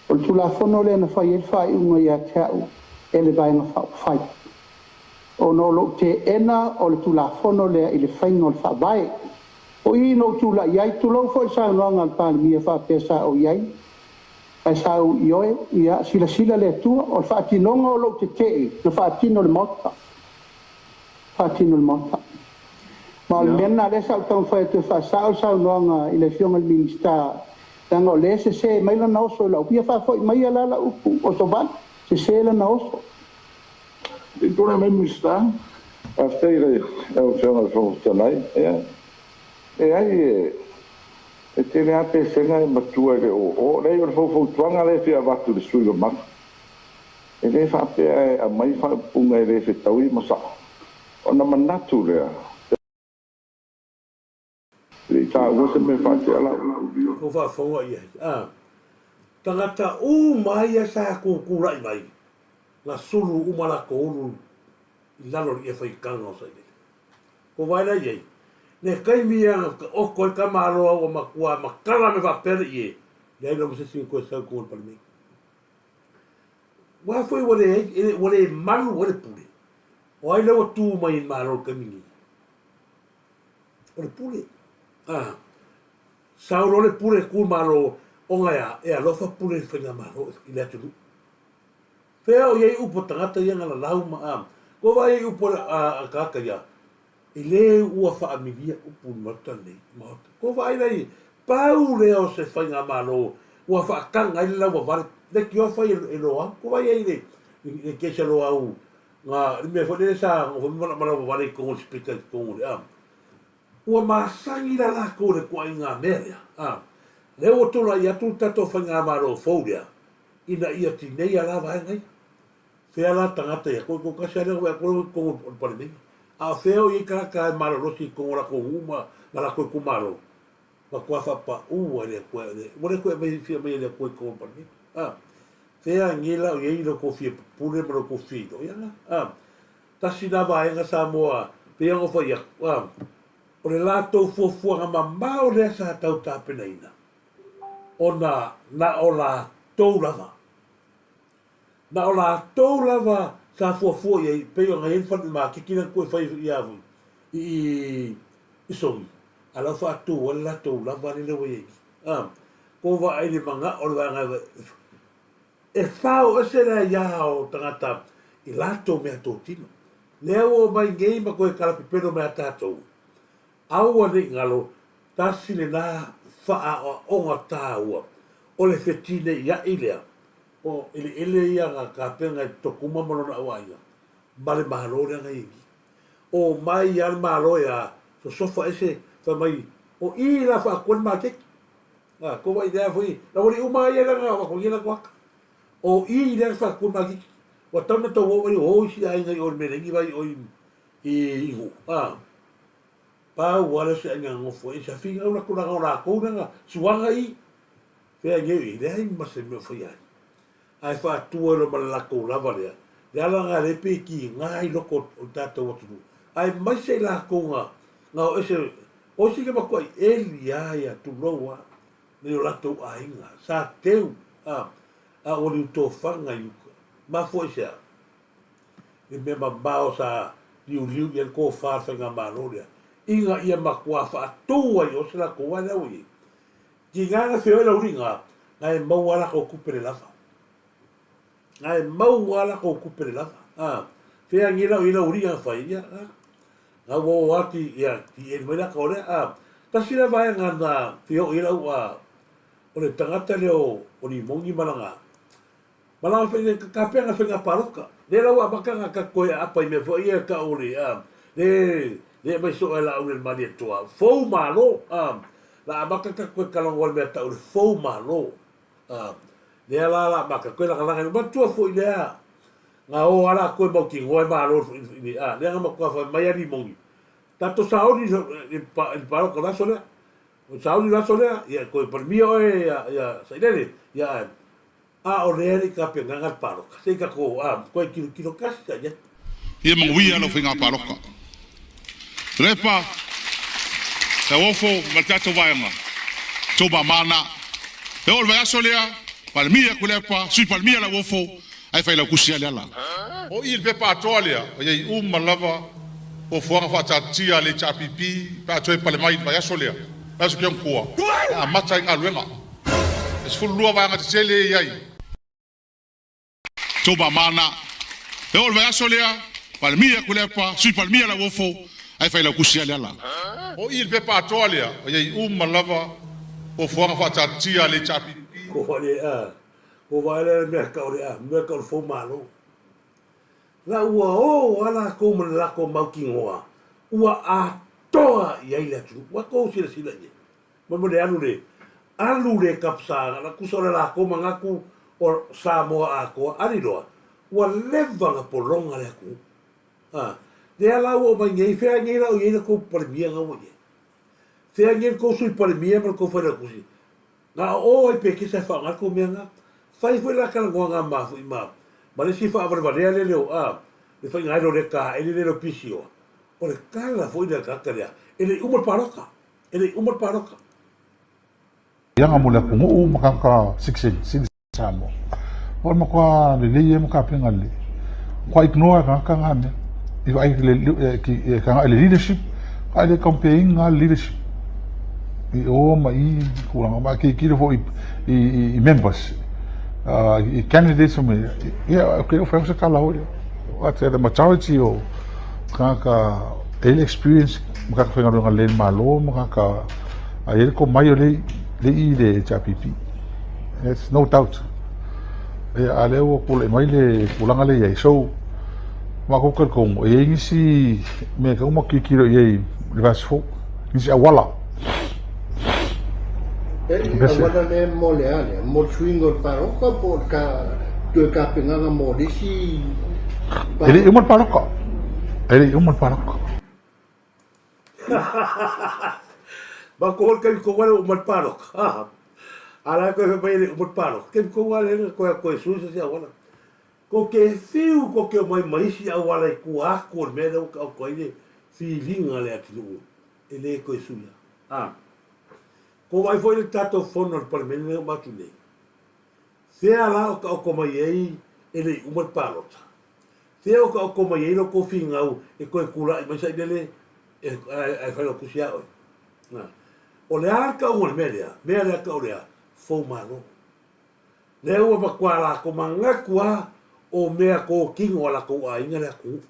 o le Tulafono lea na fai ai le faaiuga ia te au e le Vaega Faaupufai, ona o lou teena o le Tulafono lea i le faiga o le Faavae. O i na ou tulai ai, tulou foi le saunoaga a le Palemia faapea sa ou i ai, ae sa ou ioe, ia silasila le Atua, o le faatinoga o lou tetee na faatino e le Maota. Faatino e le Maota. Ma o le mea lena lea sa ou taumafai atu e faasao le saunoaga i le Afioga i le Minisita, leaga o lea e sese mai lana oso i lau upu. Ia faafoi maia la lau upu, oso vale, sese lana oso. Se i tulai mai Minisita. Faafetai i lau Afioga i le Fofoga Fetalai. Ia, leai, e tele lava pesega e matua e le oo. Leai, o le faufautuaga lea e fia avatu i le sui usufono mamalu, e le faapea e aumai faaupuga e le fetaui ma sao, ona manatu lea, E le i taua se mea faatea lau. Ua faafofoga i ai a tagata uma ia sa tutulai mai, na sulu uma latou ulu i lalo o le ie faitaga o Sailele. Ko vae la i ai, le taimi ia na taoto ai tamaloa ua matua matala me faapea le ie, leai lava se isi na toe sau i totonu o le Palemene. Aua foi ua leai, ua le malu ai le pule. O ai lea ua tu mai i le Malo i le taimi nei? O le pule. A, sau loa le pule e tu malo, ona e a, e alofa pule i le faigamalo i le atunuu. Fea o i ai upu a tagata ia na lalau ma a, kua vaai ai upu a tagata ia, e le ua faamilia upu i le Maota lenei, Maota. Kua vaai la i, pau lea o se faigamalo ua faataga ai le lauavale, leitioa fai e Loau. Kua vaai ai i le, le kesi a Loau Nga, le mea foi lele sa nofo ma malauvavale i totonu o le speaker i totonu o le, a. Ua masani la latou i le tuaiga mea lea, a. Lea ua tulai atu le tatou faigamalo fou lea, ina ia tineia la vaega ia. Fea la tagata ia, toitoitasi lava lea na vaai atu i totonu o le Palemene. A o fea o i ai tagata e malolosi i totonu o latou nuu ma latou itumalo? Matua faapaū ai le Atua, ua le toe aumai fia mai e le Atua i totonu o le Palemene, a. Fea nei la o i ai lo tou fia pupule ma lo tou fia iloa? Ia la, a. Tasi la vaega Samoa, pei ona fai atu, a, o le latou fuafuaga mamao lea sa tau tapenaina, ona na o latou lava. Na o latou lava sa fuafua i ai, pei ona i ai le fale maketi lea na toe fai ia i i Sogi, a la ua faatu ai le latou lava lea ua i ai nei. A, kou vaai i le manao o le vaega e fao ese le aia o tagata i latou meatotino. Lea ua omai nei ma toe talapepelo mai a tatou, aua ne i galo, tasi lena faaoaoga taua o le fetineiai lea O eleele ia na tapena e Tokuma ma lona auaiga ma le Malo lea na i ai nei. O mai a le Malo e a sosofa ese fai mai o i la faatua le maketi. A ko wai lea foi la wali uma ia la na wako ia la kuaka. O i lea faatua le maketi. Ua tau na tau o o isi aiga i o le mele vai o i i ihu. A pau wale se aiga ngofo e sa finga ula tulaga o lakou lea suaga i Pea nei, e leai ma se mea o faia ai. Ae faatua loa ma le latou lava lea, le ala lena lea pei e tiga ai loko o le tatou atunuu, aemaise i latou na, na o ese, o isi na matuai eli lava ia, tulou lava, nai o latou aiga, sa teu, a, a ua liutofaga i uta. Mafua i se a? Le mea mamao sa liuliu i ai le tofa a le faigamalo lea, ina ia matua faatu ai o se latou, aua lea ua i ai. Tiga na feoi lau liga, na e maua a latou tupe le lava. Na e maua a latou tupe le lava. A, fea ni lau i lau liga fai, ia, a, na ua o ati, ia, ti e mai laka o lea, a, tasi la vaega na feoi lau, a, o le tagata lea o, o Limoni ma lana, Ma lana faiga tapena faiga palota. Lea la ua amata ona tatou toe aapa i mea foi ia e tau o le, a, le, le aumai soo e Laauli e le Malietoa, fou malo, a, la amata tatou toe talanoa i le mea tau o le fou malo. A, lea la la amata toe lagalaga i manatua foi lea, na o lava latou e mautinoa e malo i le, a, lea na matua fai mai a Limoni, tatou sauni i le palota i le aso lea. Sauni i le aso lea, ia toe Palemia oe ia, ia Sailele, ia ae, A o lea e le i tapenaga le palota, se i tatou toe tilotilo tasi sa i ai. Ia manuia lau faiga palota. Tuilaepa, Lauofo ma le tatou vaega, tou mama na. E oo i le vaiaso lea, Palemia Tuilaepa, Sui Palemia Lauofo, ae Failautusi lava Leala. O i i le pepa atoa lea, o i ai uma lava fuafuaga faataatitia a le HRPP pe a toe pale mai i le vaiaso lea, vaiaso Kiongtua, e amata ai galuega. E 12 vaega tetele e i ai. Tou mama na. E oo i le vaiaso lea, Palemia Tuilaepa, Sui Palemia Lauofo, ae Failautusi lava Leala. O i i le pepa atoa lea, o i ai uma lava fuafuaga faataatitia a le HRPP. Ko whare a, ko wae le mea ka o le a, mea ka o le fou malo. La ua o a lakou ma le lakou mautinoa ua atoa i ai le atunuu. Ua tou silasila i ai. Ma mo le alu le alu le kapsa la tusa o le lakou manatu o Samoa atoa ali loa ua leva na pologa le atunuu. A, lea la ua omai nei, fea nei la o i ai le tou Palemia na ua i ai? Fea nei le tou Sui Palemia ma le tou Failautusi? Na o o ai pekesa e faaaoga le tou mea na. Fai foi la talanoaga ma foi ma ma le isi faavalevalea lea le o a le faiga ai lea o le taele lea le o pisioa. O le tala foi lea a le tagata lea, e le i uma le palota. E le i uma le palota. Ianga mo le atunuu ma tagata citizen Samoa. O le matua lelei ia ma tapena lelei. Matua ignore e tagata na mea. I vaai le e tagata i le leadership, vaai le campaign na le leadership. I o ma i tulaga ma tilotilo foi i members, i candidates ma ia okay o fai se tala foi lea. But the majority o tagata e i ai le experience ma tagata faigaluega lelei i le Malo ma tagata a i ai le tomai o lea i le HRPP. There's no doubt. Ia, a lea ua tulai mai le tulaga lea i ai. So, matou talitonu, e i ai nisi mea e tatau ona tilotilo i ai i le vaiaso fou, nisi auala. E auala lea mo le a lea? Mo le suiga o le palota po o le toe tapenaga mo le isi palota? E le i uma le palota. E le i uma le palota. Ma ko hoi kei ko wale o mal palok. Ha. Ala ko he mai le o mal palok. Kei ko wale le ko ko su se awala. Ko ke fiu ko ke mai mai si awala i ku aku o me le o ko ile filinga le atinu. E le ko su ya. Ha. Ko vai foi le tato fono le palemene le matu nei. Fea la o ka oko mai ai e le i uma le palota. Fea o ka oko mai ai lo kou fingau e koe kulaʻi mai saʻilele e ae fai lau kusi iā ʻoe. Na. O le a le kaʻuga o le mea lea? Mea lea kaʻu lea, fou malo. Lea ua matua lākou manatu a o mea kōkino a lākou ʻāina le atunuu.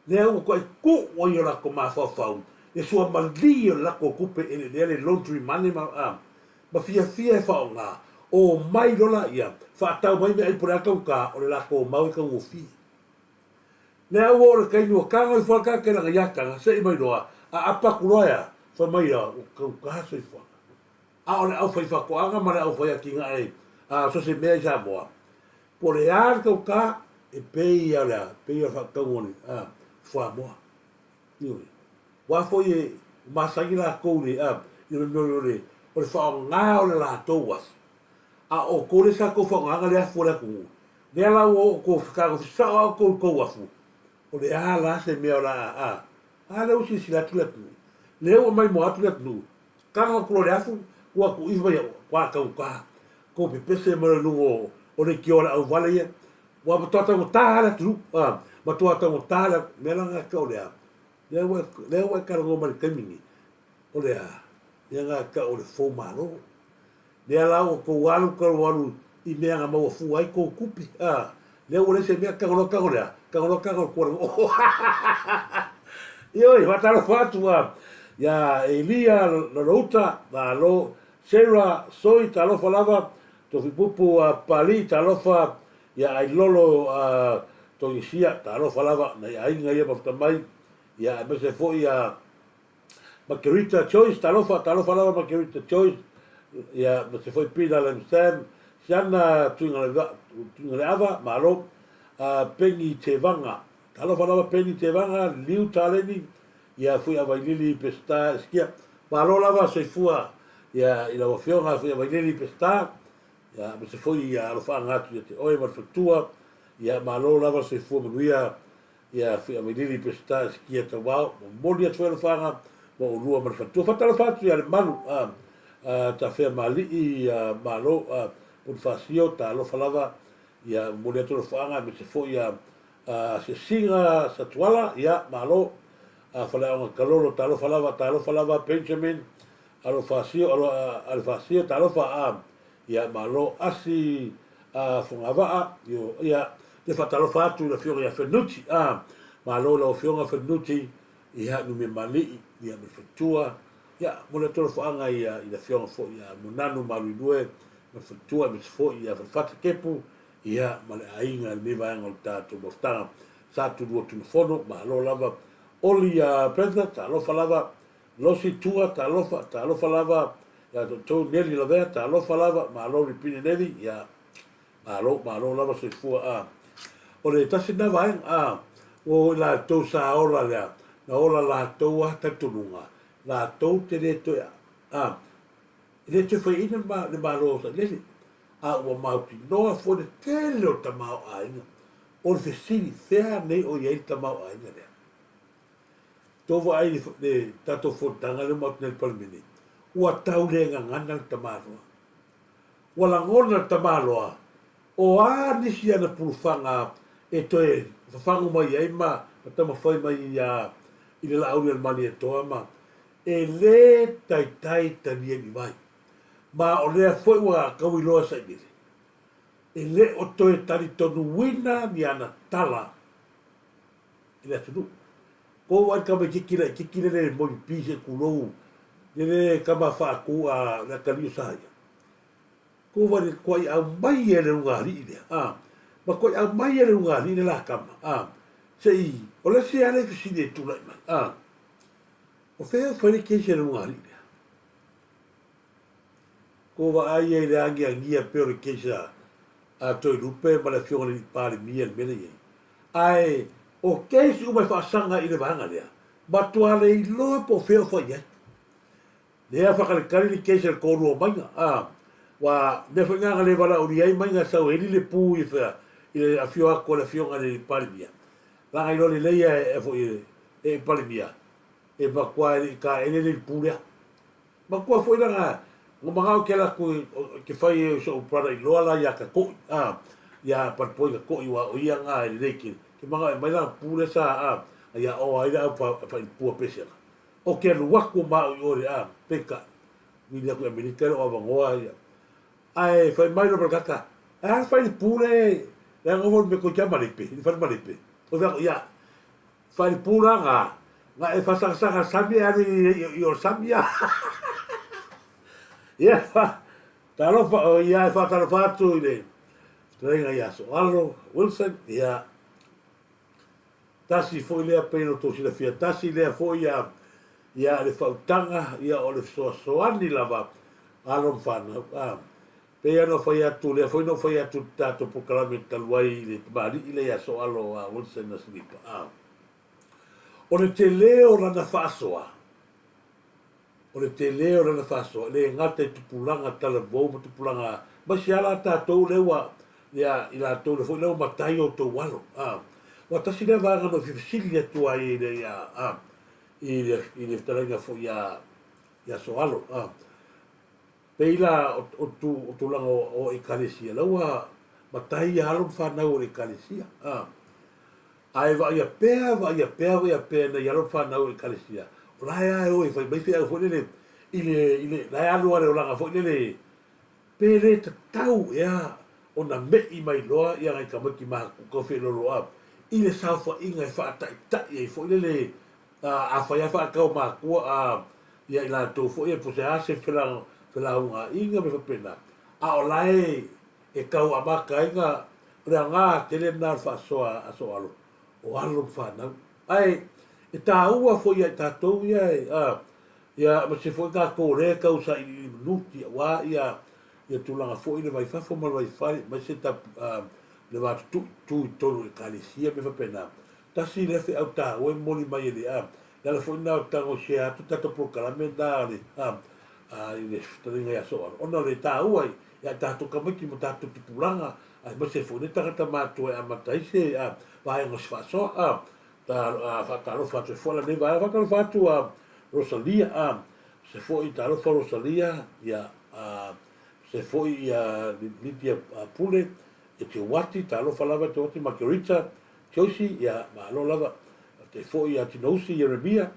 Lea ua toʻi kuʻu ai o lākou mafaufau le suamalī o le latou tupe ʻeleʻelea le laundry money ma a ma fiafia e faaaoga, omai loa laia, faatau mai meaai po o le a le taugata, o le latou mau e taugofie. Lea ua oo le taimi ua tago ifo lava le tagata i lana iataga, seʻi mai loa, aapa atu loa ea, fai mai ia, ua taugata soifuaga. A o le aufaifaatoaga ma le aufaiatinae a so se mea i Samoa, po o le a le taugata, e pei lava o le a, e pei lava o le faatauga o le fuamoa. Ioe. Aua foi e masani latou i le, i le mea o le, o le faaaoga o le latou afu. A o outou lea sa tou faaaogaina le afu o le atunuu, lea la ua oo tou fetagofi sao lava outou i tou afu, o le a la se mea o le a, a, a lea ua silasila atu le atunuu, lea ua maimoa atu le atunuu, tago atu loa le afu, tuu atu ifo ia, ua taugata, tou pepese mai loa i luga o, o leitio a le auvale ia, Ua matua taugata lava le atunuu, a, matua taugata le mea la gata o le a, lea ua, lea ua e talanoa mai i le taimi lenei, o le a, mea gata o le fou malo. Lea la ua tou alu talu alu i mea na maua fua ai tou tupe, a, lea ua leai se mea, tago loa tago le a, tago loa tago le kuala, Ioe, faatalofa atu a, ia Elia Lolouta, malo, Sarah Soi, talofa lava, Tofipupu a Papalii, talofa ia Ailolo a Togisia, talofa lava nai aiga ia mafuta mai, ia aemaise foi ia Margarita Joyce, talofa, talofa lava Margarita Joyce, ia aemaise foi Pina Lem Sam, Siana Tuigaleava, malo, a Penny Tevaga, talofa lava Penny Tevaga, Liu Taleni, ia Fuiavailili Peseta Eskia, malo lava soifua ia i lau Afioga Fuiavailili Peseta, ia aemaise foi ia alofaaga atu ia te oe ma le faletua, ia malo lava le soifua manuia ia Fuiavailili Peseta Eskia Tauao, momoli atu foi alofaaga mo oulua ma le faletua. Faatalofa atu ia Lemalu a Tafea Mali'i ia malo a Ponifasio, talofa lava ia momoli atu alofaaga aemaise foi ia Asiasiga Satuala, ia malo a Faleaoga Kalolo, talofa lava, talofa lava Benjamin Alofasio, alo, Alefasio, talofa a, ia, malo, asi a Fogavaa, io, ia, te faatalofa atu i le Afioga ia Fenuti, a, malo i lau Afioga Fenuti, ia, Numemalii, ia, ma le faletua, ia, mo le tolofaaga ia, i le Afioga foi ia Monanu Maluilue, ma le faletua, aemaise foi ia Falefata Kepu, ia, ma le aiga i lenei vaega o le tatou mafutaga. Sa Tulua Tunufono, malo lava. Oli Brenda, talofa lava. Losi Tua, talofa, talofa lava. Ia outou Neli Lavea, talofa lava, malo Lipine Neli, ia malo, malo lava soifua. A o le tasi lena vaega, a ua o i latou sa ola lea, na ola latou a talitonuga, latou te le toe, a e le toe faiaina le Malo o Sailele, a ua mautinoa foi le tele o le tamaoaiga. O le fesili, fea nei o i ai le tamaoaiga lea? Tou vaai i le tatou fonotaga lea matou nei i le Palemene, ua tau le gagana le tamaloa. Ua lagona le tamaloa, o a nisi ana pulufaga e toe fafagu mai ai ma taumafai mai i le Laauli a le Malietoa ma e le taitai talieni mai. Ma o lea foi ua tauiloa sailele, e le o toe talitonuina ni ana tala i le atunuu. Ko wai ka tamaitiiti laitiiti lele e moi pi se tulou lele tama faatu a le atalii o Saia. Ko wai le tuai aumai e le ulugalii lea, a, ma tuai aumai e le ulugalii le la tama, a, se i, o le isi lava lea fesili e tulai mai, a, o fea o fai le case a le ulugalii lea? Ko vaai ai i le agiagia pei o le case a Toelupe ma le afioga i le Palemia i le mea lea e i ai. Ae o case uma e faasaga i le vaega lea, matua le iloa po o fea o fai i ai. Lea faakalikali le case a le toalua o Maiga, a, ua mea foi na na le valaaulia ai Maiga sau e eli le pu i i le afio atu a le afioga i le Palemia. Leaga iloa lelei e foi e Palemia, e matua e le i taele le pu lea. Matua foi lana na manao ke laku ke fai e so'u brother in law la ia Kato'i a ia Palepoi Kato'i ua o ia na e lelei ke ke manao e mai lana pu lea sa a a ia oa ai le au fa failipua pesega o ke alu atu ma au i o le a peitai vili atu i Amerika e le o avanoa ia ae fai mai lo kaka e a le failipu le le nofo me koe kia malepe i le fale malepe o fai atu ia Faipula ga, na e fasaga sami e alu i o sami a. Ia, talofa, o ia e whaatalofa atu i le fetalaiga ia Soalo Wilson, ia, tasi foi lea pei ona outou silafia, tasi lea foi ia, ia le fautaga, ia o le fesoasoani lava alo ma fanau. A, pei ona fai atu, lea foi na ou fai atu i le tatou polokalame talu ai i le tamalii lea ia Soalo a Wilson Asilipa. A, o le tele o lana faasoa, o le tele o lana faasoa, e le gata i tupulaga talavou ma tupulaga, aemaise lava la tatou lea ua, ia, i latou lea foi lea ua matai o outou alo. A, aua tasi lea vaega na ou fia fesili atu ai i le, a, i le, i le fetalaiga foi ia, ia Soalo. A, Pei la o tulaga o Ekalesia, la ua matai ia alo ma fanau o le Ekalesia. Ae vaaia pea, vaaia pea, vaaia pea nai alo ma fanau o le Ekalesia, o la e lava e o e fai mai feau foi lele i le, i le, la e alu lava i le olaga foi lele, pe le tatau ea ona me'i mai loa ia nai tamaiti matutua feoloolo i le saofaiga e faataitai ai foi lele Afai lava faatau matua a ia i latou foi e po se a se felaugaaiga mea faapena, a o la e e tau amata ai na, o le aoga tele lena o le faasoa a Soalo, o alo ma fanau. Ae e taua foi ia i tatou ia e a ia aemaise foi tatou o lea e tau sailiili manuti aua ia ia tulaga foi i le vai fafo ma le vai fale aemaise le va tutui tu i totonu o ekalesia mea faapena. Tasi lea feau taua e momoli mai e le a. Le ala foi lena o tago share atu tatou polokalame lena a le a a i le fetalaiga ia Soalo ona o le taua ia tatou tamaiti ma tatou tupulaga aemaise foi le tagata matua e amata ai se a vaega o se faasoa a ta a faatalofa atu ai foi lenei vaega. Faatalofa atu a Rosalia a se foi talofa Rosalia ia a se foi ia Lydia Pule e te Wati talofa lava e te Wati Margarita Josie, ia, malo lava. Faafetai foi ia Tinousi Ieremia,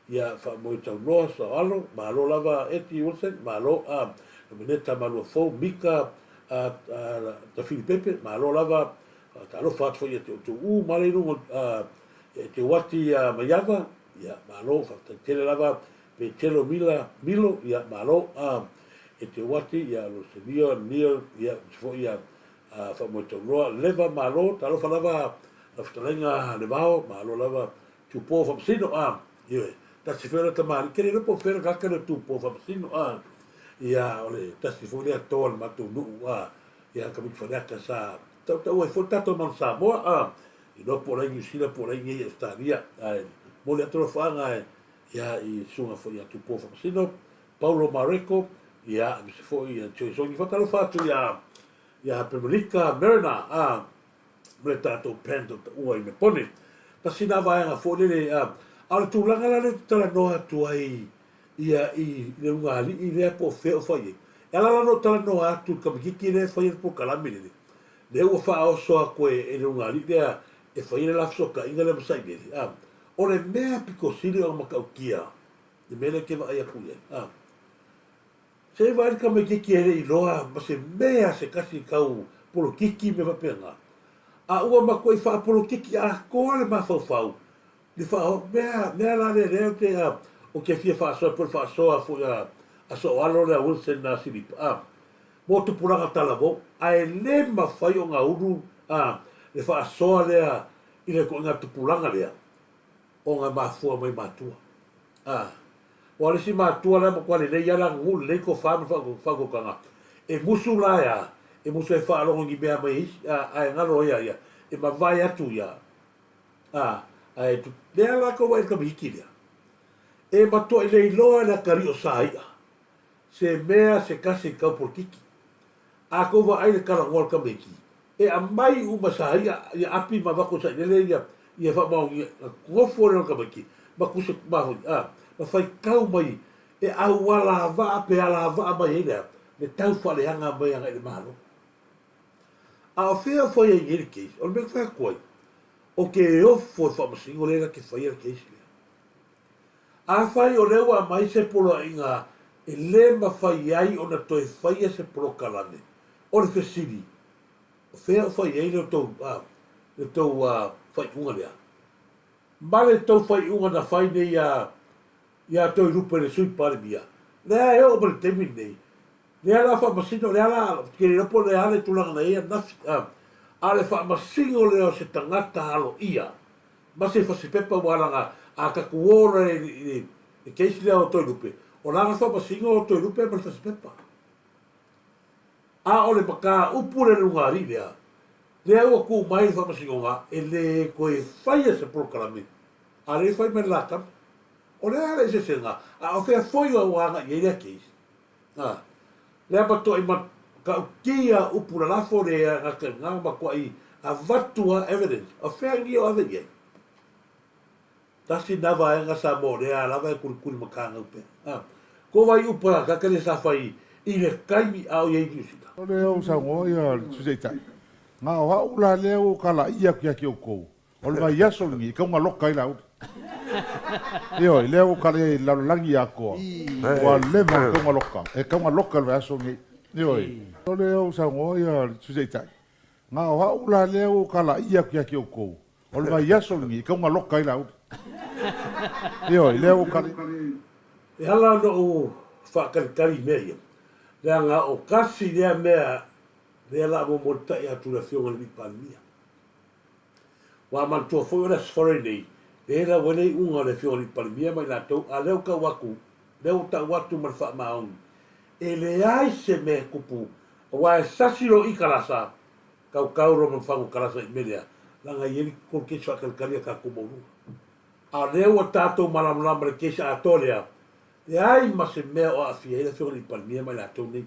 ia, faamoe taunoa Soalo, malo lava Eti Wilson, malo, a, Nomeneta Maluafou, Mika, a, a, Tafili Pepe, malo lava, faatalofa atu foi ia te outou uma lea i luga, a, ia te Uati a Maiava, ia, malo, faafetai tele lava, Petelo Mila, Milo, ia, malo, a, e te Uati, ia, Roselio, Neil, ia, foi ia, Faamoetauloa, Leva Malo, talofa lava Lau fetalaiga Levao, malo lava Tupo Faamasino, a, ioe, tasi foi o le tamalii, ke le iloa po o fea le tagata lea o Tupo Faamasino, a, ia, o le tasi foi lea toa o le matou nuu, a, ia, Kamiti Faleata sa tautaua ai foi le tatou Manu Samoa, a, iloa po o la i Niu Sila po o la i inei i Ausetalia, ae momoli atu alofaaga ia, i susuga foi ia Tupo Faamasino, Paulo Mareko, ia, aemaise foi ia Joyce Ongi. Faatalofa atu ia, ia Pemelika Mariner, a, ma le tatou band o taua i Mepone. Tasi na vaega foi lele, a, a o le tulaga la lea ou te talanoa atu ai ia i le ulugalii lea po o fea o fai ai. E ala la ona ou talanoa atu i le kamititi lea e faia le polokalame lele, lea ua faaoso atu e, e le ulugalii lea e faia le la fesootaiga lea ma Sailele, a, o le mea pito sili ona matautia le mea lea ou te vaai atu i ai, a, Se i vaai le tamaitiiti e le i iloa ma se mea se tasi tau polokiki mea faapena. A ua matuai faapolokiki atoa le mafaufau le faaoo mea mea la lea lea ou te ou te fia faasoa po o le faasoa foi a a Sooalo lea Wilson a Silipa a mo tupulaga talavou ae le mafai ona ulu a le faasoa lea i le ituaiga tupulaga lea ona e mafua mai matua. A, aua o le isi matua la e matua lelei lava le aganuu, lelei tofa ma le faautautaga, e musu la e a? E musu e faalogo i ni mea mai e isi, a, ae galo ai a ia, e mavae atu ia, a, ae lea la tou vaai i le tamaiti lea, e matuai leiloa le atalii o Saia, se mea se tasi i tau polokiki. A tou vaai i le talanoa a le tamaiti, e aumai uma sa ia ia api ma avatu e sailele ia ia faamaonia na nofo lea o le tamaiti ma tusi ma foi a ma faitau mai e aualavaa pe alavaa mai ai le a le tau faaleaga mai agai i le Malo. A o fea o fai ai nei le case? O le mea e fai atu ai, o te ofo i faamasino lea la te faia le case lea. Afai o lea ua aumai se poloaiga e le mafai ai ona toe faia se polokalame, o le fesili, o fea o fai ai le tou, le tou faaiuga lea? Ma le tou faaiuga na fai nei iā, iā Toelupe le Sui Palemia, lea e oo mai le taimi lenei, lea la faamasino, lea la, ou te le iloa po o le a le tulaga na i ai ananafi, a o le faamasino lea o se tagata aloaia, ma se fasipepa ua alaga a tatou o loa i le case lea o Toelupe, o lana faamasino o Toelupe ma le fasipepa. A o le mataupu lea i le luga alii lea, lea ua tuu mai le faamasinoga e le toe faia se polokalame, a lea e fai mai le la tama. O le a le eseesega, a o fea foi ua agai i ai lea case? A, lea matuai matautia upu lalafo le gata i lena, matuai avatu a evidence. O fea ni o ave i ai? Tasi lena vaega Samoa o lea lava e kulikuli ma kagau pea. A, ko vai upu a kaka lea sa fai i le taimi a o i ai i Niu Sila. O lea ua saunoa ia le Sui Taitai, na o au la lea ua kalaia atu ia te outou, O le vaiaso lenei e tau galoka ai Laauli. Ioe, lea ua kala i ai le lalolagi atoa, ua leva ona tau galoka, e tau galoka i le vaiaso lenei. Ioe. O lea ua saunoa ia le Sui Taitai, na o au la lea ua kalaia atu ia te outou, o le vaiaso lenei e tau galoka ai Laauli. Ioe, lea ua kala i ai. E ala ona ou faatalitali i mea ia, leaga o tasi lea mea lea la momolitai atu i le Afioga i le Alii Palemia. Ua manatua foi o le Aso Faraile nei, lea e lau ai le iuga o le Afioga i le Palemia ma i latou, a lea ua tau atu, lea ua tau atu ma le faamaoni, e leai se mea e tupu, aua e sasi loa i kalasa, tautau loa ma fagu kalasa i mea lea, leaga e i ai le kesi faatalitali a tatou maualuga. A o lea ua tatou malamalama i le kesi atoa lea, leai ma se mea o aafia ai le Afioga i le Palemia ma i latou nei.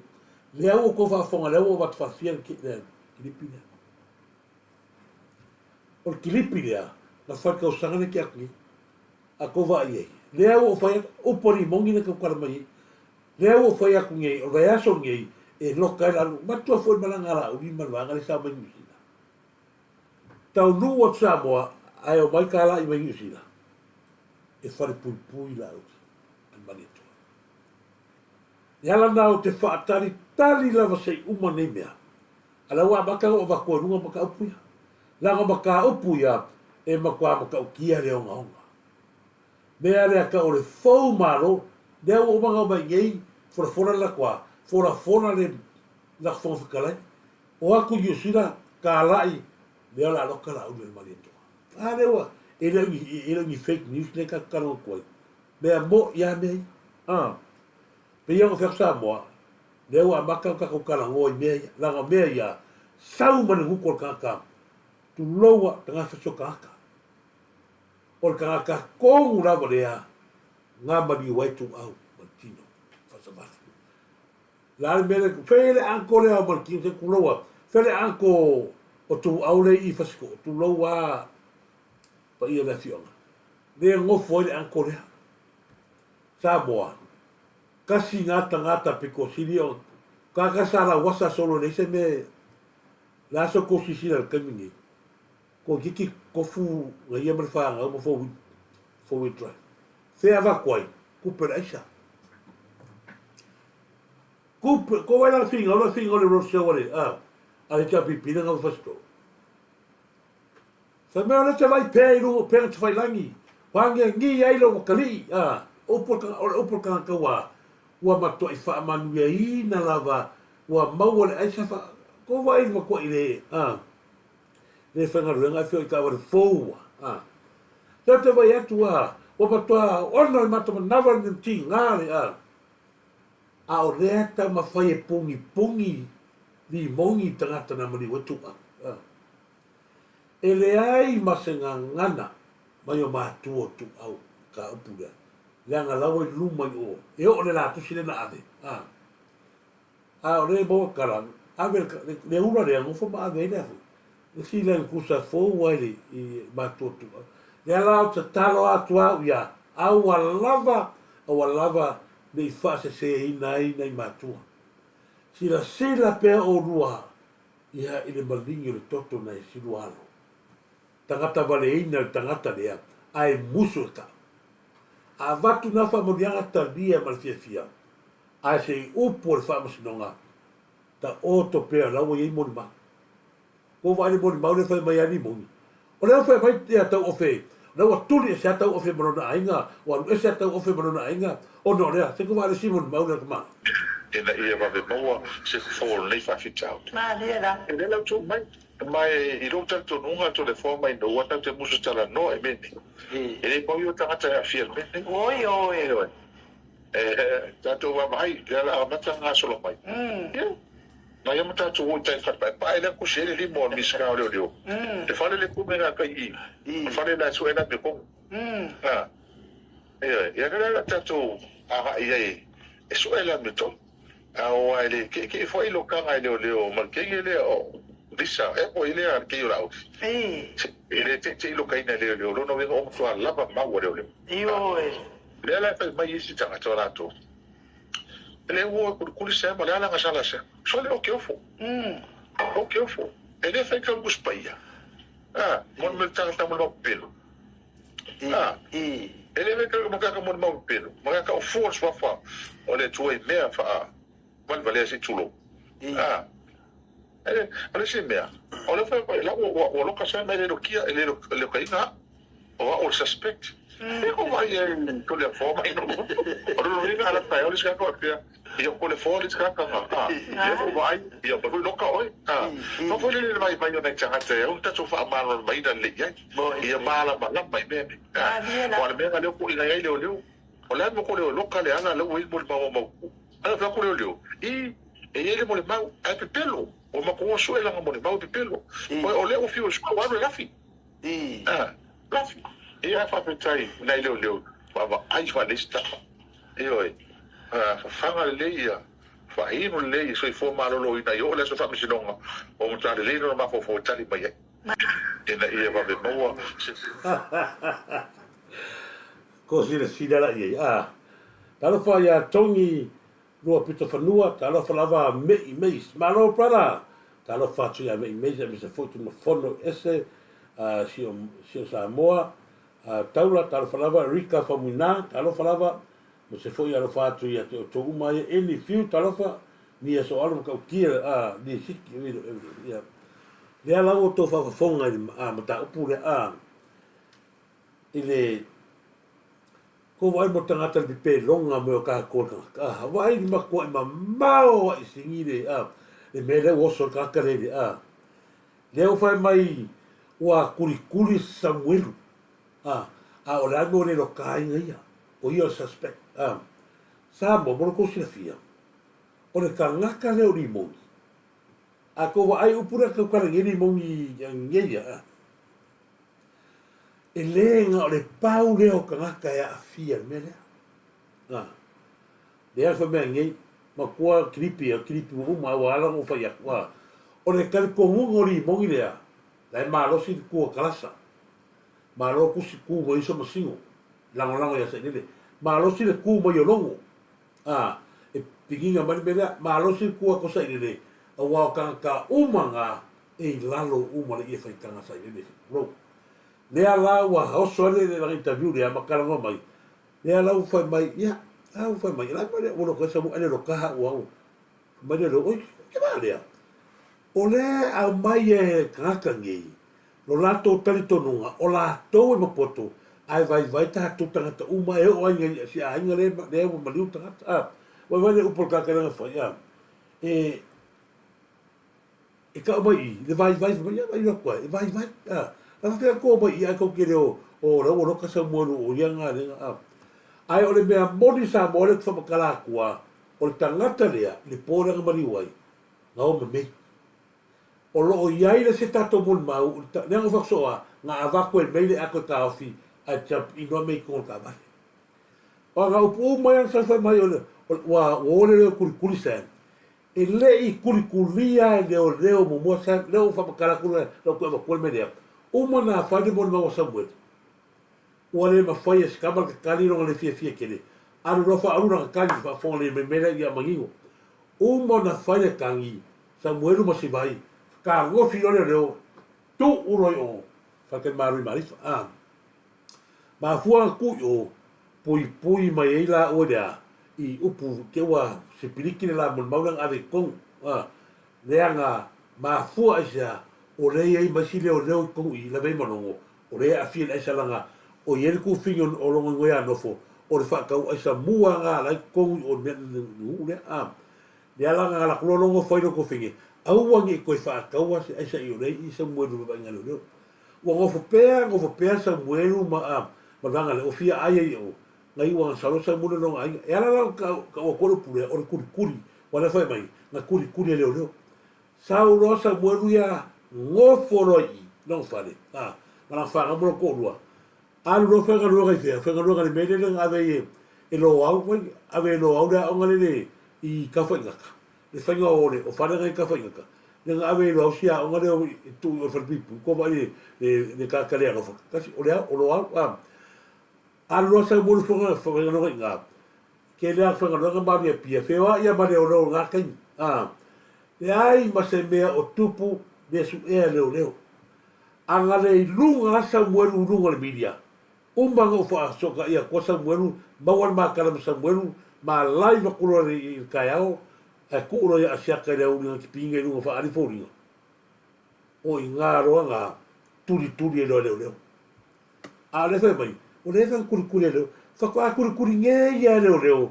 Lea ua outou faafofoga, lea ua avatu faafia le kilipi lea. O le kilipi lea na fai tausaga lea tea atu nei. A tou vaai i ai, lea ua ou fai atu, upu a limoni lea tautala mai ai. Lea ua ou fai atu nei, o le vaiaso lenei e loka ai lalo. Matua foi malaga a Laauli ma le vaega lea sa omai Niu Sila. Taunuu atu Samoa ae omai talai mai Niu Sila e falepuipui Laauli a le Malietoa. E ala na o te faatalitali lava se i uma nei mea. A la ua amata ona ou avatu ai luga mataupu ia. Leaga o mataupu ia e matua matautia le ogaoga. Mea lea tau o le fou malo, lea ua uma ona omai nei, folafola le latou a, folafola le latou Fofoga Fetalai, o atu i Niu Sila, talai, lea o le a loka Laauli o le Malietoa. A lea ua, e le o ni, e le o ni fake news lea tatou talanoa atu ai. Mea mo'i lava mea ia. A. Pei ona fai atu Samoa, lea ua amata ona tatou talanoa i mea ia, leaga o mea ia, sau ma le gutu o le tagata, tulou a, tagata fasi o tagata. O le tagata tonu lava lea na maliu ai ituau ma le tino faasavali. La le mea lea, fai le anko lea o Malikino, se tulou a, fai le anko o Tuau lea i Fasito'o, tulou a paia o le afioaga. Lea nofo ai le anko lea. Samoa, kasi na tagata pito sili o tagata sa lauasa solo leai se mea le a se tou silasila i le taimi nei toeitiiti tofu na ia ma le fanau ma 4 wheel drive fea avatu ai tupe le aisa tupe ko wai la finau la finau le road show ale a ale HRPP le ngau fasito Fai mai o lea te vaai pea i luga o pea te lagi, whangiangi ai lou atalii, a, upu o le upu a le tagata ua, ua matuai faamanuiaina lava, ua maua le aisa fa, ko vaai le matuai le, a, le faigaluega e feoi taavale fou, a. Lea te vaai atu, a, ua matua ona le mata manava le tiga le, a, a o lea taumafai e pugipugī limoni tagata na maliu ai tuuau, a. E leai ma se gagana mai o matua o Tuuau i ka upu lea, leaga laua i luma i o, e oo le la tusi lea na ave, a, a o lea e maua tala, ave le, le ula lea, nofo ma ave ai lea foi, le si lea kusa fou ai le, i matua o Tuuau. Lea la ou te tatalo atu au ia, aua lava, aua lava ne i faaseseina ai nai matua. Silasila pea olua Ia i le maligi o le toto na e silualo. Tagata valeina le tagata lea, ae musu e kau. A avatu na faamanuiaga talia ma le fiafia, ae se i upu o le faamasinoga, taoto pea la ua i ai molimau. Ua vaai le molimau lea fai mai a limoni. O lea ua fai mai ia Tauofe, o lea ua tuli ese a Tauofe ma lona aiga, ua alu ese a Tauofe ma lona aiga, ona o lea, se ua vaai le isi molimau lea tama. Ina ia vave maua se fofo o lenei faafitauli. E le lau tuu mai, ma e i lou talitonuga Toleafoa mai Noa tatou te musu talanoa i mea nei. E le pau ia o tagata e aafia i le mea nei. Ioe. E tatou vaavaai, lea o le a amata ona gasolo mai. Ia. Na ia ma tatou o i tai fale paepae lea kusi ai le lima o le Minisita o Leoleo. Le fale le kume na kai i, o le fale la e sue la mekong. A, ioe, ia lea la tatou agai i ai e sue la mekong. A o ai le keʻekeʻe foi lo kaga e leoleo ma le kenge lea o Lisa ea po i lea le kei o Laauli. E le teʻeteʻi lokaina e leoleo, lona uiga o matua lava mau a leoleo. Lea la e fai mai isi tagata o latou. E le ua kulikuli se ma le ala sala se. So le o ke ofo. O ke ofo. E le fai ka gus paia. Ah, mo me tanga mo mau pelo. Ah, e le me ka mo ka mo mau pelo. Mo ka o fo swa fa. O le tua i mea fa. Vale vale se tulo. Ah. E o le se mea. O le fa la ua ua loka sa me le lokia e le le ka inga. O a o le suspect. E ko vai e ko le fo mai no. O lo ringa ala pa o le ska ko pia. Ia ko le fo le ska ka ha. Ia ko vai ia ko loka oi. Ha. Fa fo le le vai vai o nei tangata e un tato fa malo mai da le ia. Ia mala mala mai me. O le mea le ko ina ai le o le. O le mo ko le loka le ala le o mo le mau mau. Ala fa ko le le. I e i le mo le mau ai pepelo. O ma ko so e langa mo le mau pepelo. O le o fi o so wa le lafi. Ah, lafi. Ia faafetai nai leoleo vaavaai faalesi tafa. Ioe. Fafaga lelei ia, faainu lelei ia soifua maloloina i oo le aso faamasinoga ua matua lelei lona mafaufau e tali mai ai ina ia vave maua se Ko silasila la i ai, a. Talofa iā Togi Luapitofanua, talofa lava a Me'i Mace. Malo brother! Talofa atu iā Me'i Mace aemaise foi Tumafono ese a si o, si o Samoa. A Taula, talofa lava Rika Faumuina, talofa lava. Aemaise foi alofa atu ia te outou uma ia Eni Fiu, talofa. Nia Soalu ma Tautia, a Nia Siki, ia. Lea la ua outou faafofoga i le a mataupu lea a i le Ko vaai mo tagata le pepeloga me o kakou le tagata a vaai le makuaʻi mamao aʻi sigi le a le mea lea ua oso le tagata le le a lea ua fai mai Ua kulikuli Samuelu, a, a o le a le mea ua le lokaina ia, o ia o le suspect, a. Samoa, mo lo kou silafia, o le tagata lea o Limoni, a kou vaai upu lea kau kala nei Limoni nei ia, a, e le na o le pau lea o tagata e aafia i le mea lea. A, lea fai mea nei, matua kilipi, kilipi ua uma, ua ala ona ou fai atu, a, o le talitonuga o Limoni lea, La e malosi le ku a Kalasa. Malo kusi ku mai uso ma Singo. Lagolago ia Sailele. Malosi le ku mai o Logo. A, e pigiga mai le mea lea. Malosi le ku a ko Sailele, aua o tagata uma na e i lalo uma le ie faitaga Sailele. Tulou. Lea la ua oso ai le lana interview lea ma talanoa mai. Lea la ua fai mai, ia, la ua fai mai, la ua le koe samu ele lo kaha ua au. Fai mai lea, oi, ke va lea. O lea e aumai e tagata nei lo latou talitonuga o latou e mapoto ae vaivai tatou tagata uma e oo ai i si aiga lea ua maliu tagata a. Vaivai le upu a le tagata lea na fai a. E e tau mai i le vaivai fai mai ia vaai atu ai e vaivai a. La faapea tou mai i ae tou te le o o la ua loka Samuelu o ia na lea a. Ae o le mea moni Samoa lea ou te faamatala atu a, o le tagata lea i le po lea na maliu ai, Gaome mei. O lo o i ai le se tatou molimau, lea na faasoa, na avatu e mei le ato e taofi ae jump inoa mei i totonu o le taavale. O ana upu uma ia na sau fai mai o le, ua o le leo kulikuli Sam. E le i kulikulia e leoleo muamua Sam, lea ua faamatala atu le lau toe avatua le mea lea. Uma na fai le molimau a Samueli. Ua le mafai e se tama le tatali lona le fiafia tele. Alu loa faaalu lana tagi, faafofoga lelei mai mea lea ia manino. Uma ona fai le tagi, Samuelu ma Sivai, fetagofi loa leoleo, tuu loa i o, Faletalimalo i Malifa. A mafua ona tuu i o, puipui mai ai laua i le a, i upu te ua sipiliki le la molimau lea na ave i totonu. A lea na mafua aisea, o lea e i ai ma isi leoleo i totonu i i, lave ai ma logo, O lea e aafia i le aisa laga o i ai le kufini o lona igoa ia nofo, o le faatau aisa mua ga la i totonu i o le mea nuu lea a. Lea la ga latou loa logo fai lo kufini, aua ne i toe faataua se aisa i o lea i Samuelu vavaaiga leoleo. Ua nofo pea, nofo pea Samuelu ma a ma le vaega lea, ua fia ai ai i o, na iu ana salo Samuelu i lona aiga. E ala la ona tau atu ai le upu lea, o le kulikuli, ua lea fai mai, na kulikuli e leoleo. Sau loa Samuelu ia nofo loa i i lona fale, a, ma lana fanau ma lona toalua. Alu loa faigaluega i fea? Faigaluega i le mea lele na ave ai e, e Loau, vai, ave e Loau le aoga lele i Tafaigata, le faiga o le, o fale na i Tafaigata, lea na ave e Loau si aoga lea e tuu i o i le falepuipui, kua vaai le, le, le tagata le alofa, kasi, o le ao, o Loau, a. Alu loa Samuelu faigaluega i ina, Tele a faigaluega ma alu i Apia, feoai a ma leoleo i na taimi. A, leai ma se mea o tupu le suea leoleo. A na le i luga a Samuelu i luga o le milia, uma na ou faasotaia atua Samuelu, maua le matala ma Samuelu, ma live atu loa i le taeao, ae tuu loa ia Asiata i le aoauli na tipiina i luga faaali foliga. O i na loa na tulituli ai loa e leoleo. A o lea fai mai, ua leva ona kulikuli e leo. Faatoa kulikuli nei lava e leoleo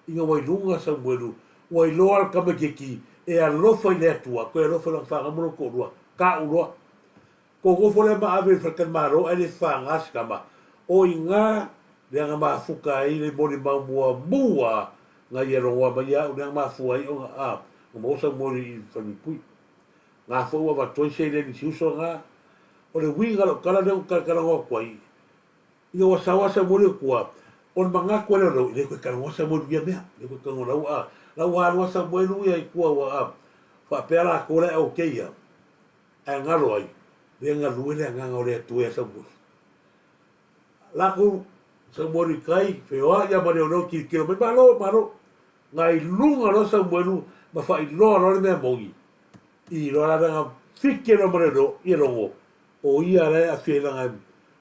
ina ua i luga Samuelu, ua iloa le tamaitiiti e alofa i le Atua, toe alofa i lana fanau ma lona toalua, ta'u loa. Kou nofo lea ma ave i le faletalimalo ae le faga se tama. O i ina lea na mafuta ai le molimau muamua na ia logoa mai ia au lea na mafua ai ona a na maua Samuelu i Falemuipui. Nga foi ua avatu ai seleni si uso nga. O le uiga o lau tala lea ua talatalanoa atu ai, ina ua saoa Samuelu i tua, o le manatu lea o leo, e le toe talanoa Samuelu i ia mea, e le toe talanoa la ua, la ua alu lava Samuelu ia i tua ua a, faapea latou la e okay ia, ae galo ai, lea galue le agaga o le Atua ia Samuelu. Latou Samuelu i tai, feoai ia ma leoleo tilotilo mai, malo, malo. Na i luga loa Samuelu ma faailoa loa le mea moni, i loa la lana fike loa ma leoleo ia logo, o ia la e aafia i lana,